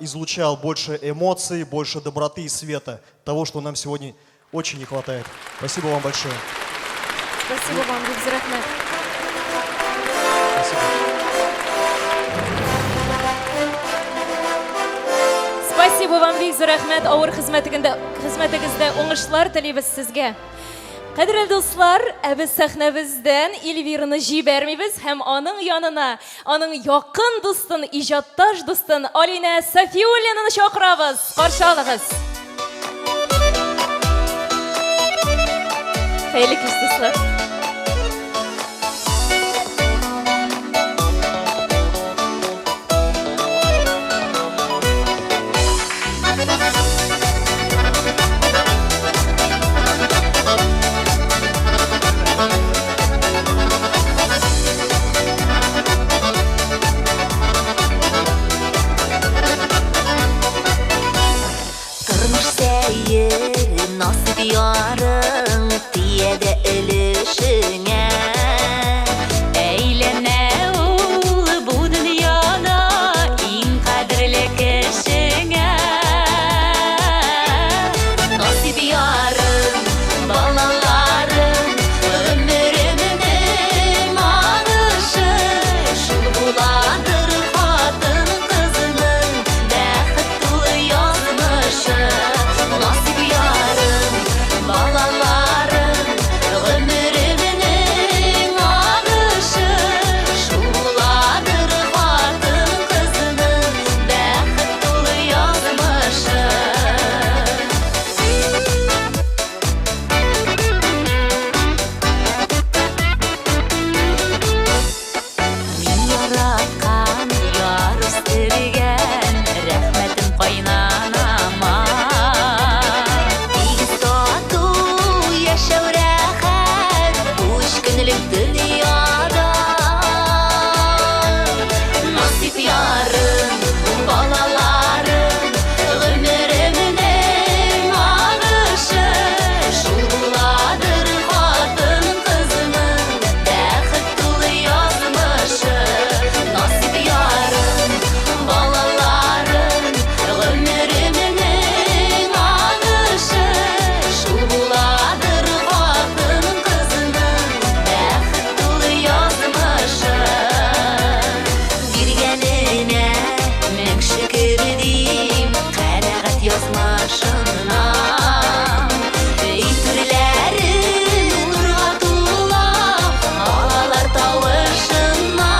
излучал больше эмоций, больше доброты и света, того, что нам сегодня очень не хватает. Спасибо вам большое. Спасибо вам, Рахмет. Спасибо. Спасибо вам, бик зур рәхмәт. Авыр хезмәтегездә уңышлар телибез сезгә. Кадерле дуслар, ә без сәхнәбездән Эльвираны җибәрмибез һәм аның янына, аның якын дустын, иҗатташ дустын Алинә Сафиуллинаны чакырабыз. Каршы алыгыз. Хәерле кич, дуслар. Тормыш сәер, насыйп ярың тия дә өлешеңә. Әйләнә ул бу дөньяда иң кадерле кешеңә. Насыйп ярың, балаларың, гомеремнең агышы. Шул буладыр хатын-кызның бәхет тулы язмышы. Насыйп ярың, балаларың, гомеремнең агышы. Шул буладыр хатын-кызның бәхет тулы язмышы. Мин яраткан, яр үстергән, рәхмәтем кайнанама. Тигез тату яшәү рәхәт, бу өч көнлек дөньяда. Насыйп ярым, балаларым, гомеремнең агышы. Шул буладыр хатын-кызның бәхет тулы язмышы. Насыйп ярым, балаларым, гомеремнең агышы. Шул буладыр хатын-кызның бәхет тулы язмышы. Биргәненә мең шөкер дим, канәгать язмышына. Өй түрләре нурга тула, балалар тавышына.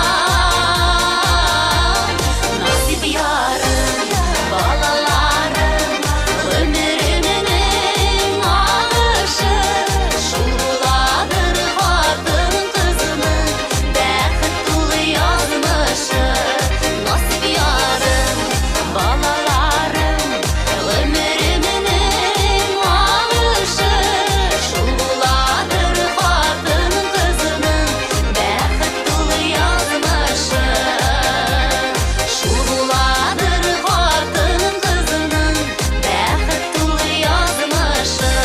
Насыйп ярым, балаларым, гомеремнең агышы. Шул буладыр хатын-кызның бәхет тулы язмышы. Насыйп ярым, балаларым, гомеремнең агышы. Шул буладыр хатын-кызның бәхет тулы язмышы. Шул буладыр хатын-кызның бәхет тулы язмышы.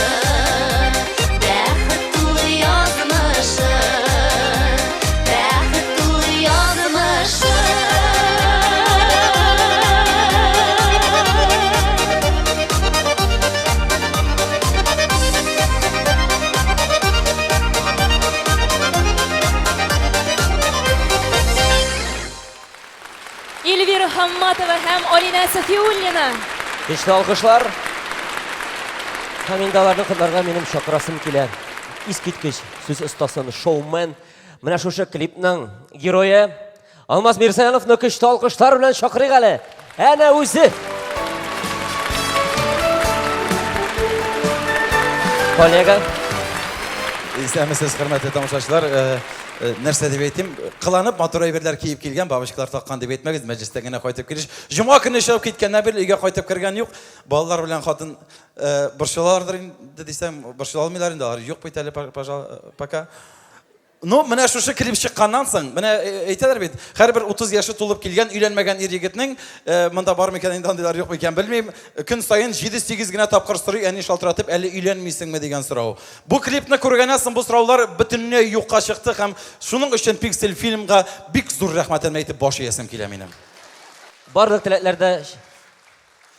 Бәхет тулы язмышы. Бәхет тулы язмышы. Эльвира Хамматова һәм Алинә Сафиуллина. Көчле алкышлар. Һәм инде аларны котларга минем чакырасым килә. Искиткеч сүз остасын, шоумен. Менә шушы клипның герое Алмаз Мирзаяновны көчле алкышлар белән чакырыйк әле. Әнә үзе. Коллега. Исәнмесез, хөрмәтле тамашачылар. Э, э, нәрсә дип әйтим? Кыланып матур әйберләр киеп килгән, бабочкалар таккан дип әйтмәгез, мәҗлестән генә кайтып килеш. Җомга көне чыгып киткәннән бирле өйгә кайтып кергән юк. Балалар белән хатын э, борчылалардыр инде дисәм, борчыла алмыйлар инде, алар юк бит әле, пока. Ну, менә шушы клип чыкканнан соң, менә э, әйтәләр бит, һәрбер 30 яше тулып килгән өйләнмәгән ир егетнең, э, монда бар микән инде андыйлар юк микән белмим, көн саен 7-8 генә тапкыр сорый әни шалтыратып, әле өйләнмисеңме дигән сорау. Бу клипны күргәннән соң бу сораулар бөтенләй юкка чыкты һәм шуның өчен Pixel фильмга бик зур рәхмәтемне әйтеп баш иясем килә минем. Барлык теләкләр дә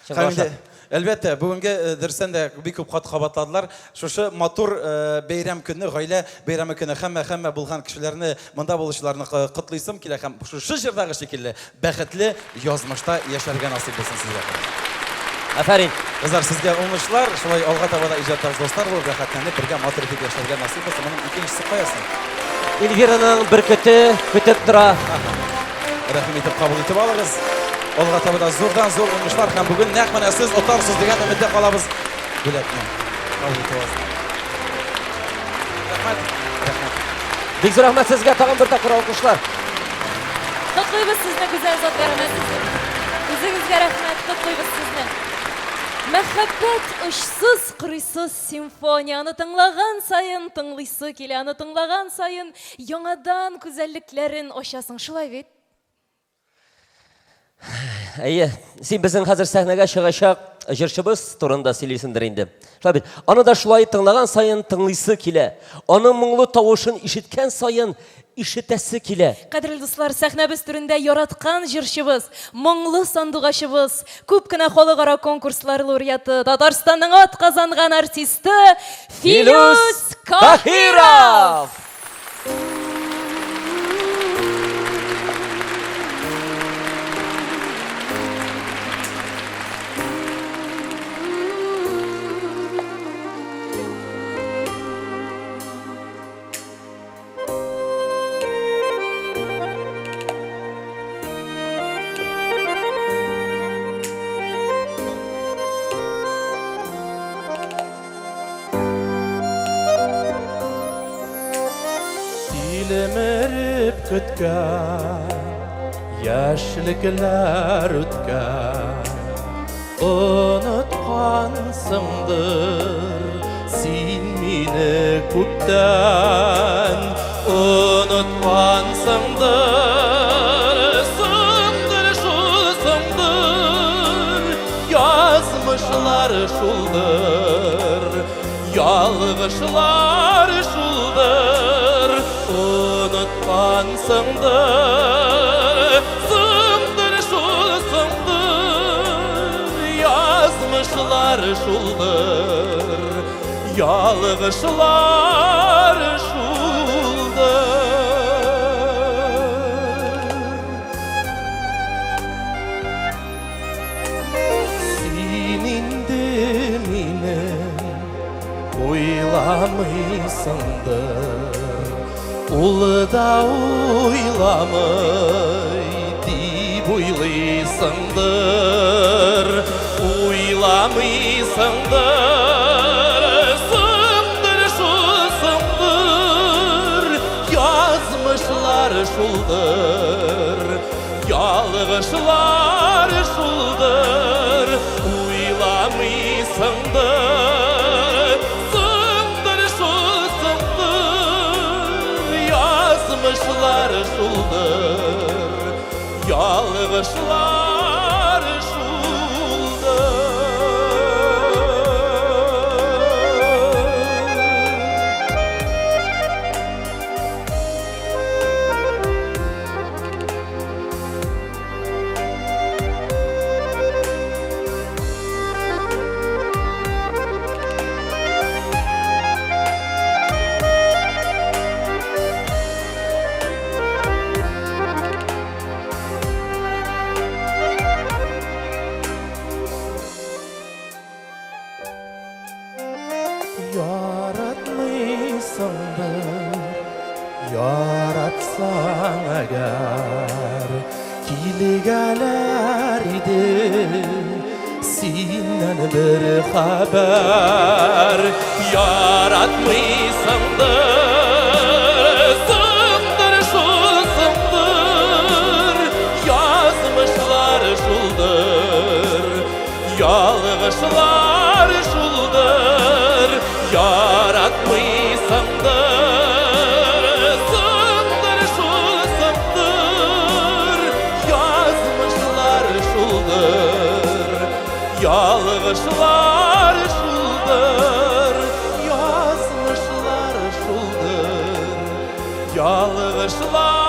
Һәм инде, әлбәттә, бүгенге э, дөрестән дә бик күп кат кабатладылар. Шушы матур э, бәйрәм көне, гаилә бәйрәме көне һәммә-һәммә булган кешеләрне, монда булучыларны котлыйсым килә һәм шушы җырдагы шикелле бәхетле язмышта яшәргә насыйп булсын сезгә. Афәрин. Кызлар, сезгә уңышлар, шулай алга таба да иҗаттагыз дуслар булып, рәхәтләнеп, бергә матур итеп яшәргә насыйп булсын. Моның икенчесе кая соң? Эльвираның бөркете көтеп тора. Рәхим итеп кабул итеп алыгыз. Алга таба да зурдан зур уңышлар һәм бүген нәкъ менә сез отарсыз дигән өметтә калабыз. Бүләкне кабул итеп алыгыз. Рәхмәт. Рәхмәт. Бик зур рәхмәт сезгә, тагын бер тапкыр алкышлар. Котлыйбыз сезне, гүзәл затлар. Үзегезгә рәхмәт, котлыйбыз сезне. Мәхәббәт очсыз, кырыйсыз симфония. Аны тыңлаган саен тыңлыйсы килә, аны тыңлаган саен Яңадан гүзәллекләрен ачасың, шулай бит? Әйе, син безнең хәзер сәхнәгә чыгачак җырчыбыз турында сөйлисеңдер инде. Шулай бит. Аны да шулай тыңлаган саен тыңлыйсы килә. Аның моңлы тавышын ишеткән саен ишетәсе килә. Кадерле дуслар, сәхнәбез түрендә яраткан җырчыбыз, моңлы сандугачыбыз, күп кенә халыкара конкурслар лауреаты, Татарстанның атказанган артисты Филүс Каһиров! Тилмереп көткән яшьлекләр үткән Оныткансыңдыр син мине күптән Оныткансыңдыр Соңдыр шул соңдыр Язмышлар шулдыр Ялгышлар шулдыр Оныткансыңдыр Соңдыр шул соңдыр Язмышлар шулдыр Ялгышлар шулдыр Син инде мине уйламыйсыңдыр, Ул да уйламый дип уйлыйсыңдыр, Уйламыйсыңдыр, соңдыр шул соңдыр, Язмышлар шулдыр, Ялгышлар шулдыр, уйламыйсыңдыр, соңдыр шул соңдыр, язмышлар шулдыр, ялгышлар шулдыр. Яратмыйсыңдыр, яратсаң әгәр, килгәләр иде синнән бер хәбәр. Яратмыйсыңдыр, сыңдыр шул, сыңдыр, язмышлар шулдыр, ялгышлар шулдыр. Яратмыйсыңдыр, сыңдыр шул, сыңдыр, язмышлар шулдыр, ялгышлар шулдыр, язмышлар шулдыр, ялгышлар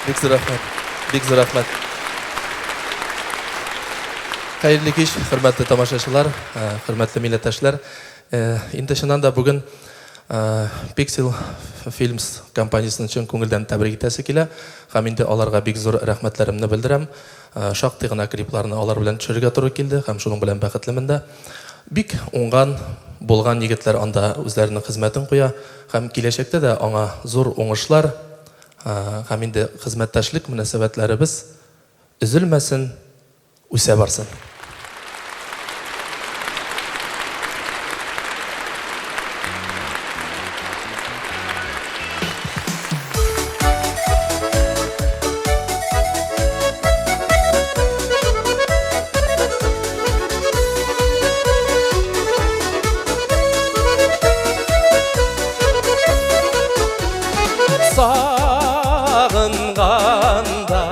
Бик зур рәхмәт. Бик зур рәхмәт. Хәерле кич, хөрмәтле тамашачылар, хөрмәтле милләттәшләр. Инде чыннан да бүген Pixel Films компаниясен чын күңелдән тәбрик итәсе килә һәм инде аларга бик зур рәхмәтләремне белдерәм. Шактый гына клипларны алар белән төшерергә туры килде һәм шуның белән бәхетлемен дә. Бик уңган, булган егетләр анда үзләренең хезмәтен куя һәм киләчәктә дә аңа зур уңышлар һәм инде хезмәттәшлек мөнәсәбәтләребез өзелмәсен, үсә барсын. Сагынганда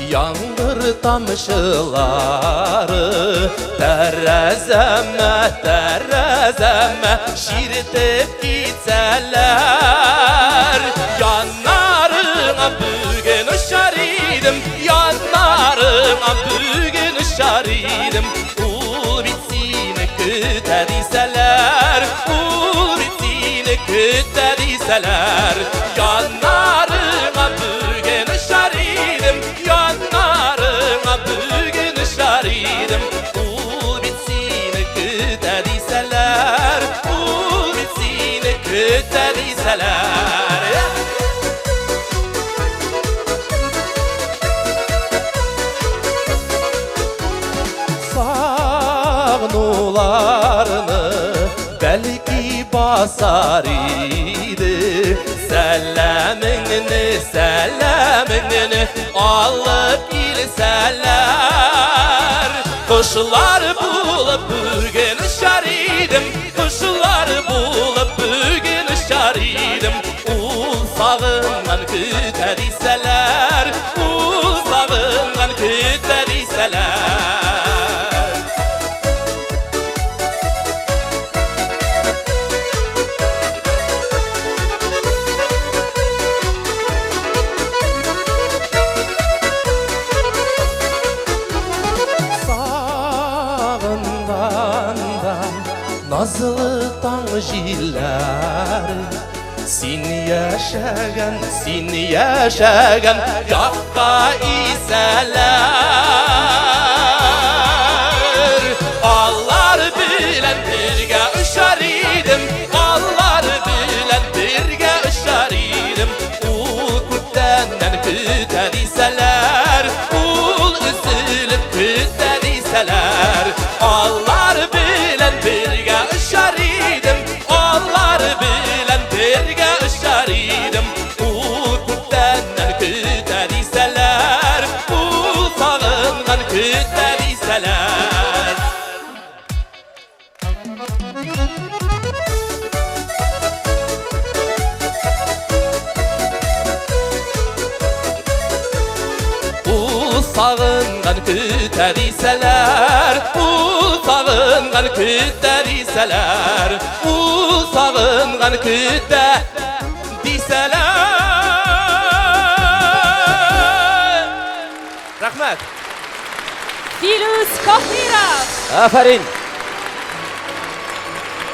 яңгыр тамчылары тәрәзәмә, тәрәзәмә чиртеп китсәләр. Яннарыңа бүген очар идем, яннарыңа бүген очар идем. Ул бит сине көтә дисәләр, ул бит сине көтә дисәләр. Яннарыңа бүген очар идем, яннарыңа бүген очар идем. Ул бит сине көтә дисәләр, ул бит сине көтә дисәләр. Сагынуларны бәлки басар иде, сәламеңне, сәламеңне алып килсәләр. Кошлар булып бүген очар идем, кошлар булып бүген очар идем. Ул сагынган көтә дисәләр, ул сагынган көтә дисәләр. Сагынганда назлы таң җилләре син яшәгән, син яшәгән якка исәләр. Алар белән бергә очар идем, алар белән бергә очар идем. Ул күптәннән көтә дисәләр, ул өзелеп көтә дисәләр. Алар белән бергә очар идем, алар белән бергә очар идем. Ул күптәннән көтә дисәләр, сагынган көтә дисәләр, ул сагынган көтә дисәләр, ул сагынган көтә дисәләр. Рәхмәт. Филүс Каһиров! Афәрин!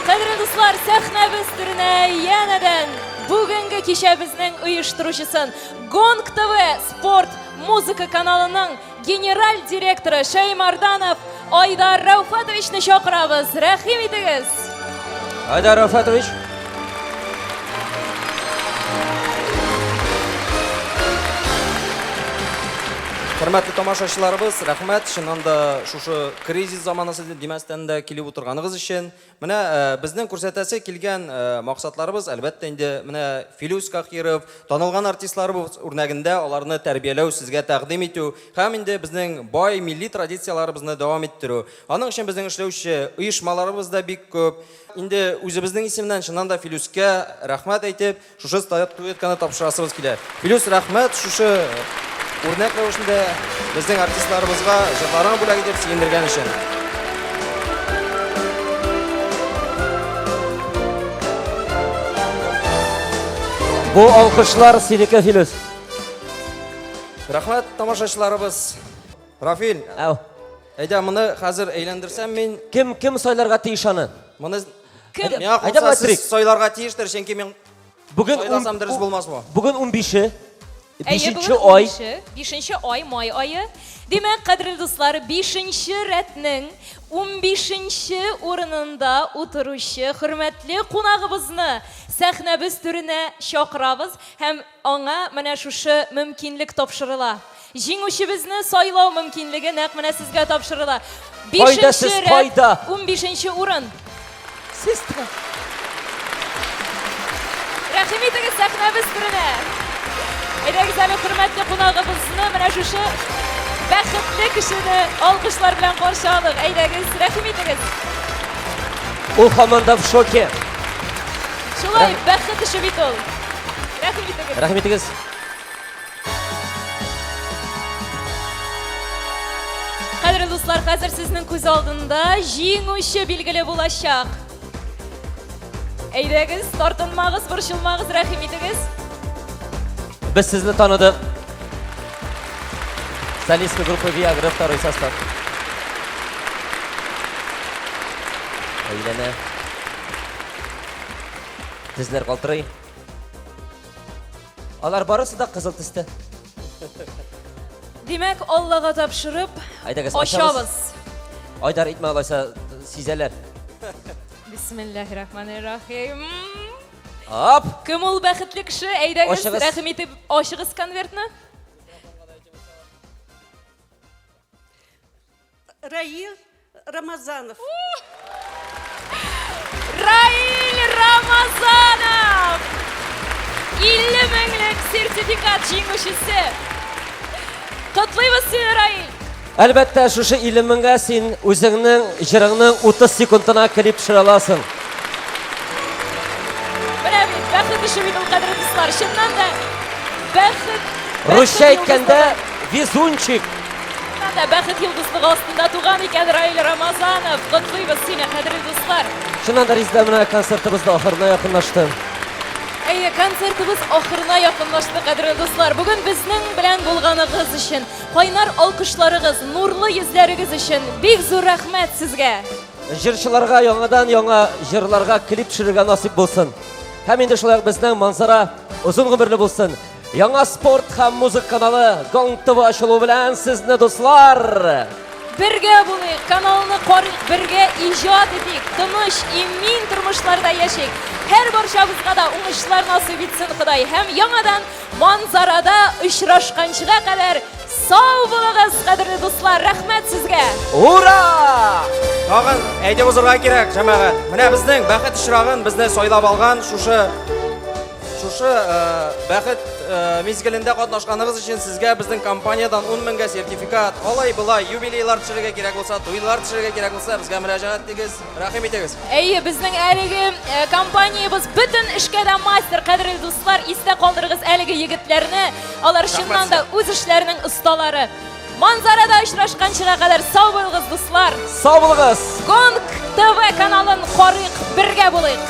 Кадерле дуслар, сәхнәбез түренә янәдән бүгенге кичәбезнең оештыручысын Гонг ТВ спорт музыка каналының генераль директоры Шәймарданов Айдар Рәүфатовичны чакырабыз. Рәхим итегез! Айдар Рәүфатович. Хөрмәтле тамашачыларыбыз, рәхмәт. Чыннан да шушы кризис заманасы димәстән дә килеп утырганыгыз өчен. Менә э, безнең күрсәтәсе килгән э, максатларыбыз, әлбәттә инде, менә Филүс Кахиров, танылган артистларыбыз үрнәгендә аларны тәрбияләү, сезгә тәкъдим итү һәм инде безнең бай милли традицияләребезне дәвам иттерү. Аның өчен безнең эшләүче оешмаларыбыз да бик күп. Инде үзебезнең исемнән чыннан да Филүскә рәхмәт әйтеп, шушы статуэтканы тапшырасыбыз килә. Филүс, рәхмәт, шушы үрнәк рәвешендә безнең артистларыбызга җырларың бүләк итеп сөендергән өчен. Бу алкышлар синеке, Филүс. Рәхмәт, тамашачыларыбыз. Рафил. Әу. Әйдә, моны хәзер әйләндерсәм мин. Кем кем сайларга тиеш аны? Моны Кем? Миңа Әйдә, калса, Патрик. сез сайларга тиештер, чөнки мин Бүген сайласам дөрес булмас бу. Бүген 15-е. Әйе, Бишенче бүген ай. 15-е, бишенче ай, май ае. Димәк, кадерле дуслар, бишенче рәтнең 15-нче урынында утыручы хөрмәтле кунагыбызны сәхнәбез түренә чакырабыз һәм аңа менә шушы мөмкинлек тапшырыла. Җиңүчебезне сайлау мөмкинлеге нәкъ менә сезгә тапшырыла. Кайда сез, Бишенче рәт, кайда? 15-нче урын. Сез дә. Рәхим итегез сәхнәбез түренә. Әйдәгез әле хөрмәтле кунагыбызны менә шушы бәхетле кешене алкышлар белән каршы алыйк. Әйдәгез, рәхим итегез. Ул һаман да в шоке. Шулай бәхет эше бит ул. Рәхим итегез. Рәхим итегез. Кадерле дуслар, хәзер сезнең күз алдында җиңүче билгеле булачак. Әйдәгез, тартынмагыз, борчылмагыз, рәхим итегез. Без сезне таныдык. Солистка группы Viagra, второй состав. Әйләнә. Тезләр калтырый. Алар барысы да кызыл төстә. Димәк, Аллага тапшырып, Әйдәгез, ачабыз. Айдар итмә алайса сизәләр. Бисмиллахиррахманиррахим. Ап! Кем ул бәхетле кеше? Әйдәгез, Ачыгыз. рәхим итеп ачыгыз конвертны. Раил Рамазанов. Раил Рамазанов! 50 меңлек сертификат җиңүчесе. Котлыйбыз сине, Раил! Әлбәттә, шушы 50 меңгә син үзеңнең җырыңның 30 секундына клип төшерә аласың. Менә бит, бәхет эше бит ул, кадерле дуслар. Чыннан да, бәхет... Русча әйткәндә, везунчик. Чыннан да, бәхет йолдызлыгы астында туган икән Раил Рамазанов. Котлыйбыз сине, кадерле дуслар. Чыннан да, Резеда, менә концертыбыз да ахырына якынлашты. Әйе, концертыбыз ахырына якынлашты, кадерле дуслар. Бүген безнең белән булганыгыз өчен, кайнар алкышларыгыз, нурлы йөзләрегез өчен бик зур рәхмәт сезгә. Җырчыларга яңадан яңа җырларга клип төшерергә насыйп булсын. Һәм инде шулай ук безнең Манзара озын гомерле булсын. Яңа спорт һәм музыка каналы Гонг ТВ ачылу белән сезне, дуслар! Бергә булыйк, каналны карыйк, бергә иҗат итик, тыныч, имин тормышларда яшик. Һәр барчабызга да уңышлар насыйп итсен Ходай. Һәм яңадан Манзарада очрашканчыга кадәр сау булыгыз, кадерле дуслар. Рәхмәт сезгә. Ура! Тагын әйтеп узырга кирәк, җәмәгать. Менә безнең бәхет очрагын безне сайлап алган шушы шушы э, бәхет э, мизгелендә катнашканыгыз өчен сезгә безнең компаниядән 10 меңгә сертификат, алай болай юбилейлар төшерергә кирәк булса, туйлар төшерергә кирәк булса, безгә мөрәҗәгать итегез, рәхим итегез. Әйе, безнең әлеге э, компаниябез бөтен эшкә дә мастер, кадерле дуслар, истә калдырыгыз әлеге егетләрне. Алар чыннан да үз эшләренең осталары. Манзарада очрашканчыга кадәр сау булыгыз, дуслар! Сау булыгыз! Гонг ТВ каналын карыйк, бергә булыйк!